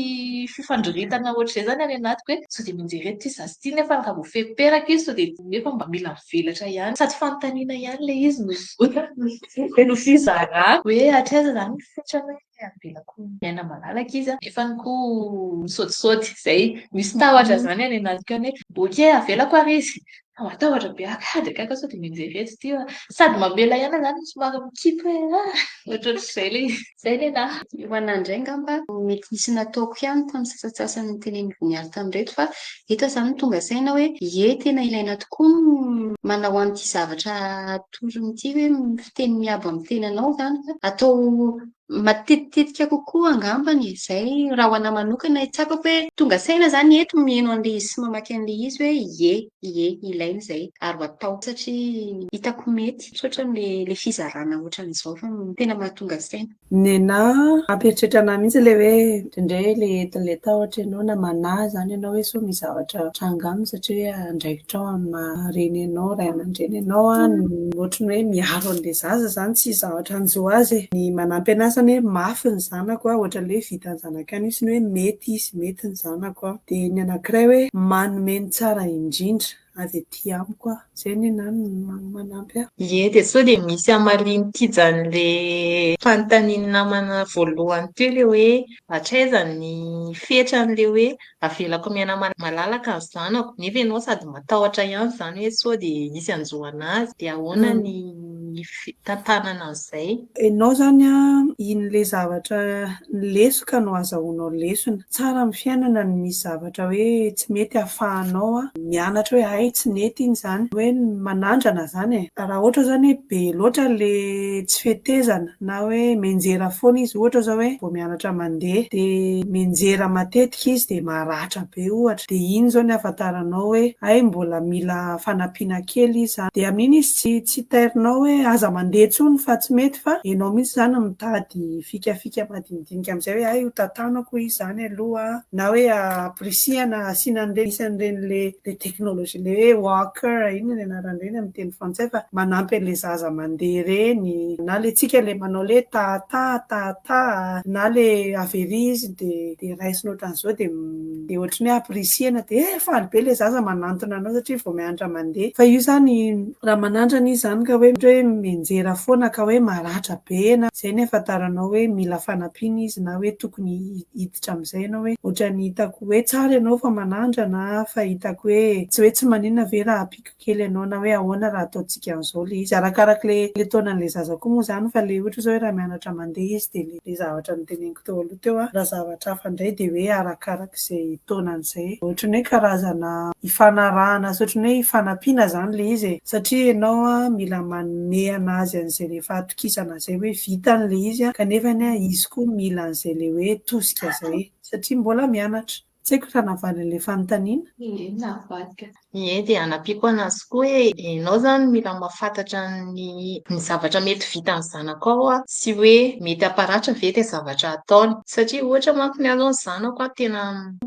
fifandroritana ohatr'izay izany any anatiko hoe sao dia mianjera eto ity zaza ity nefa raha vao feperako izy sao dia nefa mba mila mivelatra ihany. Sady fanontaniana ihany ilay izy no no fizarana hoe hatraiza izany ny fetrany hoe avelako miaina malalaka izy an, nefa koa misaotisaoty. Izay, misy tahotra izany any anatiko any hoe ok avelako ary izy. Fa matahotra be aho ka dia gaga sao dia mianjera eto ity fa sady mamela ihany aho izany no somary mikipy hoe ah! Ohatrohatr'izay ilay izy. Izay ny anà. Ho anà indray angamba mety nisy nataoko ihany tamin'ny sasantsasany notenenin'i Voniary tamin'ireto fa eto izany no tonga saina hoe ie tena ilaina tokoa ny manao an'ity zavatra atorony ity hoe fiteny miabo amin'ny tenanao izany fa atao Matetitetika kokoa angambany e, izay raha ho anà manokana tsapako hoe tonga saina izany eto miheno an'ilay izy sy mamaky an'ilay izy hoe ie, ie, ilaina izay ary ho atao satria hitako mety. Misaotra amin'ilay fizarana ohatran'izao fa tena mahatonga saina. Nenà, mampieritreritra anà mihitsy ilay hoe indraindray ilay entin'ilay tahotra ianao na manahy izany ianao hoe sao misy zavatra mitranga aminy satria andraikitrao amin'ny maha reny anao, ray aman-dreny anao ny ohatry ny hoe miaro an'ilay zaza izany tsy hisy zavatra hanjo azy e. Ny manampy an'ahy izany hoe mafy ny zanako ohatran'ilay hoe vitan'ny zanako ihany izy ny hoe mety izy, mety ny zanako. Dia ny anankiray hoe manome ny tsara indrindra avy aty amiko aho. Izay ny an'ahy no manampy ahy. Ie, dia sao dia misy hamalian'i Tija an'ilay fanontanian'ny namana voalohany teo ilay hoe hatraiza ny fetran'ilay hoe Avelako miaina malalaka ny zanako, nefa ianao sady matahotra ihany izany hoe sao dia hisy hanjo an'azy, dia ahoana ny fitantanana an'izay? Ianao izany an, iny ilay zavatra ny lesoka no azahoanao lesona. Tsara amin'ny fiainana ny misy zavatra hoe tsy mety ahafahanao mianatra hoe hay tsy nety iny izany. Hoe manandrana izany e. Raha ohatra izany hoe be loatra ilay tsy fetezana na hoe mianjera foana izy, ohatra izao hoe vao mianatra mandeha dia mianjera matetika izy dia maratra be ohatra, dia iny izao ny ahafantaranao hoe hay mbola mila fanampiana kely izy izany, dia amin'iny izy tsy tsy tairinao hoe aza mandeha intsony fa tsy mety fa ianao mihitsy izany no mitady fikafika madinidinika amin'izay hoe hay ho tantanako izy izany aloha na hoe ampirisihana asiana an'ireny isan'ireny le le teknolojia le hoe walker inona ny anaran'ireny amin'ny teny frantsay fa manampy an'le zaza mandeha ireny na le tsika le manao le ta ta ta ta na le avy ery izy de de raisina ohatran'izao de de ohatran'ny hoe ampirisihana de eh faly be le zaza manantona anao satria vao mianatra mandeha fa io zany raha manandrana izy zany ka hoe ohatra hoe mianjera foana ka hoe maratra be na izay no ahafantaranao hoe mila fanampiana izy na hoe tokony hiditra amin'izay ianao hoe ohatran'ny hitako hoe tsara ianao fa manandrana fa hitako hoe tsy hoe tsy maninona ve raha ampiako kely ianao na hoe ahoana raha ataontsika an'izao ilay izy. Arakarak'ilay ilay taonan'ilay zaza koa moa izany fa ilay ohatra izao hoe raha mianatra mandeha izy dia ilay zavatra noteneniko teo aloha teo raha zavatra hafa indray dia hoe arakarak'izay taonany izay. Ohatran'ny hoe karazana ifanarahana sy ohatran'ny hoe ifanampiana izany ilay izy e. Satria ianao mila manome an'azy an'izay ilay fahatokisana izay hoe vitany ilay izy kanefa izy koa mila an'izay ilay hoe tosika izay satria mbola mianatra. Tsy haiko raha navaly an'ilay fanontaniana. Ie, navadika. Ie, dia hanampiako anazy koa hoe ianao izany mila mahafantatra ny ny zavatra mety vitan'ny zanakao sy hoe mety hamparatra ve ilay zavatra ataony. Satria ohatra manko ny ahy izao ny zanako tena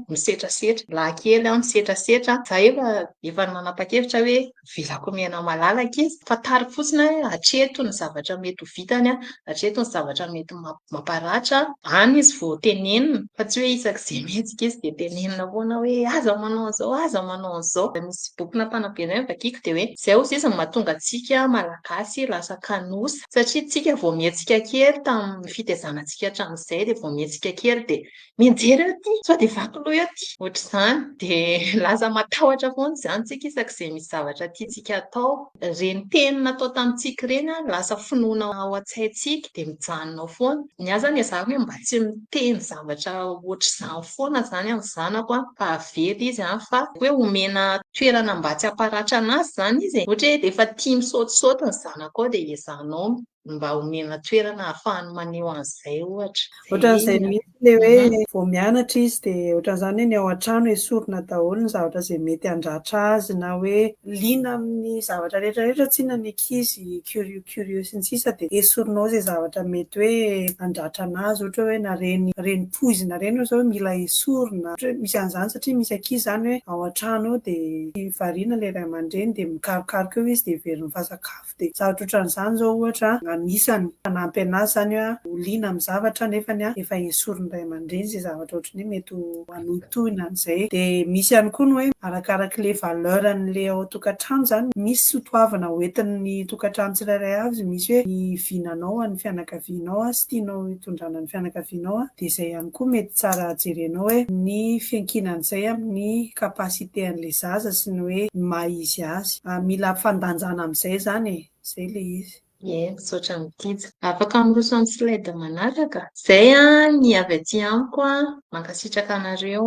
misetrasetra, lahy kely misetrasetra. Izaho efa efa nanapa-kevitra hoe avelako miaina malalaka izy. Fantariko fotsiny hoe hatreto ny zavatra mety ho vitany, hatreto ny zavatra mety mamparatra. Any izy vao tenenina fa tsy hoe isak'izay mihetsika izy dia tenenina foana hoe aza manao an'izao, aza manao an'izao. Misy boky nampanabe anay novakiako dia hoe izay hozy izy no mahatonga antsika Malagasy lasa kanosa satria tsika vao mihetsika kely tamin'ny fitaizana antsika hatramin'izay dia vao mihetsika kely dia Mianjera eo ity, sao dia vaky loha eo ity. Ohatr'izany. Dia lasa matahotra foana izany tsika isak'izay misy zavatra tiantsika atao. Ireny teny natao tamintsika ireny lasa finoana ao an-tsaintsika dia mijanona ao foana. Ny ahy izany ezahako hoe mba tsy miteny zavatra ohatr'izany foana izany amin'ny zanako fa avela izy fa hoe omena toerana mba tsy hamparatra an'azy izany izy e. Ohatra hoe efa tia misaotisaoty ny zanakao dia ezahanao mba omena toerana ahafahany maneho an'izay ohatra. Ohatran'izay mihitsy ilay hoe vao mianatra izy dia ohatran'izany hoe ny ao an-trano esorina daholo ny zavatra izay mety handratra azy na hoe liana amin'ny zavatra rehetra rehetra tsinona ny ankizy, curieux curieux sy ny sisa dia esorinao izay zavatra mety hoe handratra an'azy ohatra hoe na ireny ireny poizina ireny ohatra hoe mila esorina, ohatra hoe misy an'izany satria misy ankizy izany hoe ao an-trano ao dia variana ilay ray aman-dreny dia mikarokaroka eo izy dia heverin'ny fa sakafo. Dia zavatra ohatran'izany izao ohatra, anisany hanampy an'azy izany hoe ho liana amin'ny zavatra nefany efa esorin'ny ray aman-dreny izay zavatra ohatran'ny hoe mety ho hanohintohina an'izay. Dia misy ihany koa ny hoe arakarak'ilay valeur an'ilay ao an-tokantrano izany, misy soatoavina hoentin'ny tokantrano tsirairay avy, misy hoe ny vinanao ho an'ny fianakavianao sy tianao hitondrana ny fianakavianao, dia izay ihany koa mety tsara jerenao hoe ny fiankinan'izay amin'ny capacité an'ilay zaza sy ny hoe ny maha izy azy. Mila fandanjana amin'izay izany e! Izay ilay izy. Ie, misaotra an'i Tija. Afaka miroso amin'ny slide manaraka? Izay ny avy aty amiko. Mankasitraka anareo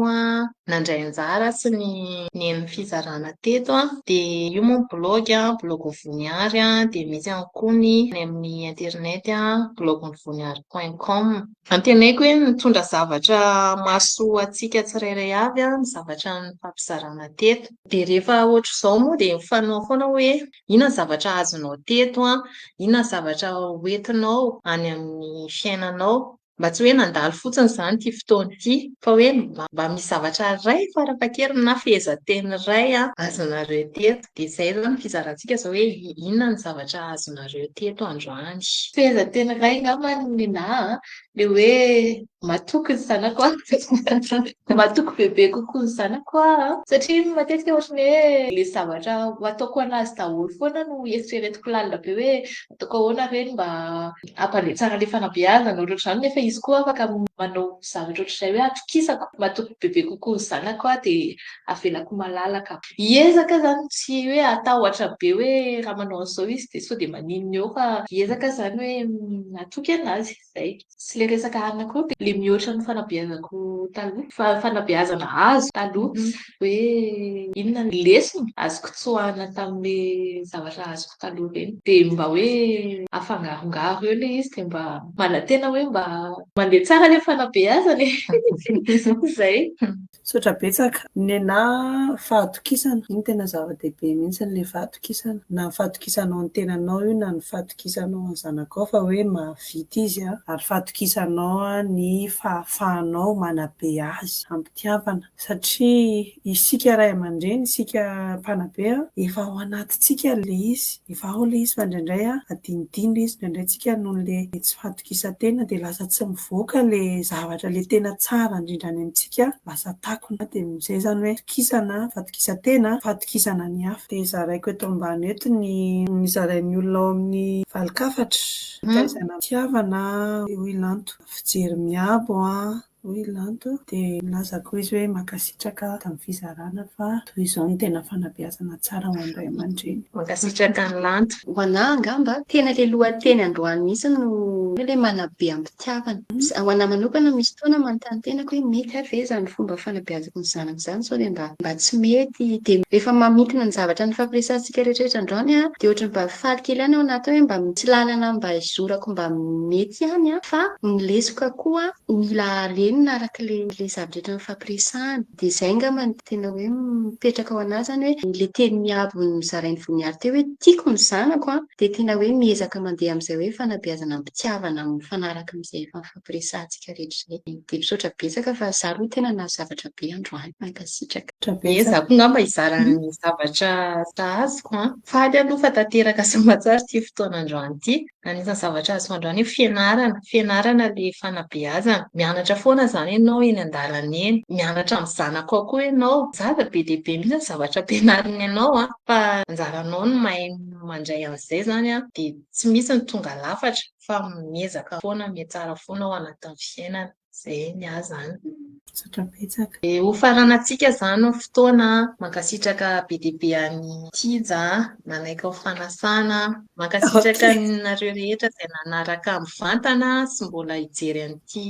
nandray anjara sy ny nihaino ny fizarana teto. Dia io moa ny blaogy, blaogin'i Voniary, dia misy ihany koa ny any amin'ny internet, blaogin'i voniary point com. Antenaiko hoe nitondra zavatra mahasoa antsika tsirairay avy ny zavatra nifampizarana teto. Dia rehefa ohatr'izao moa dia mifanao foana hoe inona ny zavatra azonao teto an, inona ny zavatra hoentinao any amin'ny fiainanao. Mba tsy hoe nandalo fotsiny izany ity fotoana ity fa hoe mba misy zavatra iray farafahakeliny na fehezanteny iray azonareo teto. Dia izay izany ny fizarantsika izao hoe inona ny zavatra azonareo teto androany. Fehezanteny iray angamba ny ahy an, ilay hoe matoky ny zanako aho. Matoky bebe kokoa ny zanako aho an, satria matetika ohatran'ny hoe ilay zavatra ho ataoko an'azy daholo foana no eritreretiko lalina be hoe ataoko ahoana re ny mba hampandeha tsara ilay fanabeazana ohatrohatr'izany nefa izy koa afaka manao zavatra ohatr'izay hoe atokisako. Matoky bebe kokoa ny zanako aho dia avelako malalaka. Hiezaka izany tsy hoe hatahotra be hoe raha manao an'izao izy dia sao dia maninona eo fa hiezaka izany hoe hatoky an'azy. Izay. Sy ilay resaka hanina koa dia ilay mihoatra ny fanabeazako taloha, fanabeazana azo taloha hoe inona ny lesona azoko tsoahina tamin'ilay zavatra azoko taloha ireny. Dia mba hoe afangarongaro eo ilay izy dia mba manantena hoe mba mandeha tsara ilay fanabeazana e! Izay. Misaotra betsaka. Nenà fahatokisana, iny tena zava-dehibe mihitsy ilay fahatokisana. Na ny fahatokisanao ny tenanao io na ny fahatokisanao ny zanakao fa hoe mahavita izy an, ary fahatokisanao ny ny fahafahanao manabe azy am-pitiavana satria isika ray aman-dreny, isika mpanabe efa ao anatintsika ilay izy, efa ao ilay izy fa indraindray adinodino ilay izy, indraindray tsika noho ilay tsy fahatokisan-tena dia lasa tsy mivoaka ilay zavatra ilay tena tsara indrindra any amintsika, lasa takona. Dia izay izany hoe fitokisana, fahatokisan-tena, fahatokisana ny hafa. Dia zaraiko eto ambany eto ny zarain'ny olona ao amin'ny valin-kafatra. Fitaizana am-pitiavana hoy Lanto. Fijery miabo hoy Lanto. Dia milaza koa izy hoe mankasitraka tamin'ny fizarana fa toy izao no tena fanabeazana tsara ho an'ny ray aman-dreny. Mankasitraka an'i Lanto. Ho anà angamba, tena ilay lohateny androany mihitsy no hoe manabe am-pitiavana. Ho anà manokana, misy fotoana manontany tenako hoe mety ary ve izany fomba fanabeazako ny zanako izany sao dia mba mba tsy mety. Dia rehefa mamintina ny zavatra nifampiresahantsika rehetrarehetra androany aho, dia ohatran'ny mba faly kely ihany ao anaty hoe mba misy lalana mba hizorako mba mety ihany fa ny lesoka koa mila harenina araka ilay ilay zavatra rehetra nifampiresahana. Dia izay angamba no tena hoe mipetraka ao anahy izany hoe ilay teny miabo nozarain'i Voniary teo hoe tiako ny zanako an, dia tena hoe miezaka mandeha amin'izay hoe fanabeazana am-pitiavana mifanaraka amin'izay efa nifampiresahantsika rehetra izay. Dia misaotra betsaka fa izaho aloha tena nahazo zavatra be androany. Mankasitraka. Ezako angamba hizara ny zavatra azoko an. Faly aloha fa tanteraka soamantsara ity fotoana androany ity. Anisan'ny zavatra azoko androany io fianarana, fianarana ilay fanabeazana. Mianatra foana izany ianao eny an-dalana eny. Mianatra amin'ny zanakao koa ianao. Zaza be dia be mihitsy ny zavatra ampianariny anao an, fa anjaranao no mahay mandray an'izay izany an, dia tsy misy ny tonga lafatra fa miezaka foana mihatsara foana ao anatin'ny fiainana. Izay ny ahy izany. Misaotra betsaka. Dia ho faranantsika izany ny fotoana. Mankasitraka be dia be an'i Tija nanaiky ny fanasana. Mankasitraka anareo rehetra izay nanaraka mivantana sy mbola hijery an'ity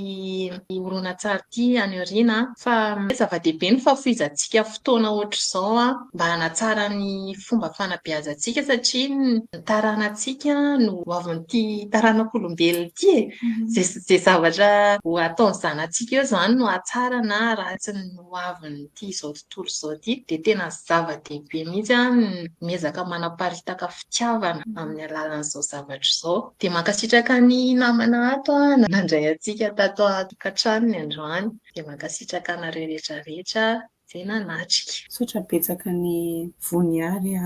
horonantsary ity any aoriana. Fa zava-dehibe ny fahafoizantsika fotoana ohatr'izao mba hanatsara ny fomba fanabeazantsika satria ny taranantsika no ho avin'ity taranak'olombelona ity e. Izay zavatra ho ataon'ny zanatsika eo izany no hahatsara na haharatsy ny ho avin'ity izao tontolo izao ity. Dia tena zava-dehibe mihitsy ny miezaka manaparitaka fitiavana amin'ny alalan'izao zavatra izao. Dia mankasitraka ny namana ato nandray antsika tato an-tokantranony androany. Dia mankasitraka anareo rehetra rehetra. Izay nanatrika. Misaotra betsaka an'i Voniary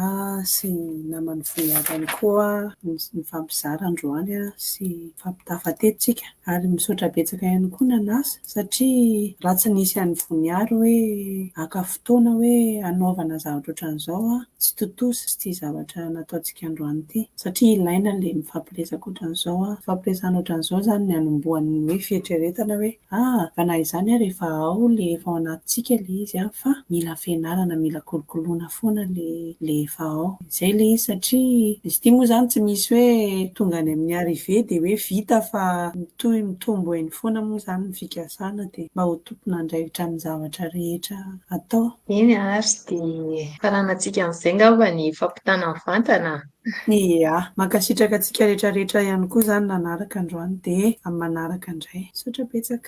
sy ny naman'i Voniary ihany koa nifampizara androany sy nifampitafa teto tsika. Ary misaotra betsaka ihany koa nanasa satria raha tsy nisy an'i Voniary hoe haka fotoana hoe hanaovana zavatra ohatran'izao tsy tontosa ity zavatra nataontsika androany ity. Satria ilaina ilay mifampiresaka ohatran'izao. Fifampiresahana ohatran'izao izany ny hanombohan'ny hoe fieritreretana hoe Ah, fa na izany ary efa ao le efa ao anatintsika le izy an, fa mila fianarana, mila kolokoloina foana le le efa ao. Izay le izy satria izy ity moa izany tsy misy hoe tonga any amin'ny arrivée dia hoe vita fa mitohy mitombo eny foana moa izany ny fikasana dia mba ho tompon'andraikitra amin'ny zavatra rehetra atao. Eny ary, dia faranantsika amin'izay angamba ny fampitana mivantana. Ia. Mankasitraka antsika rehetra rehetra ihany koa izany nanaraka androany dia amin'ny manaraka indray. Misaotra betsaka.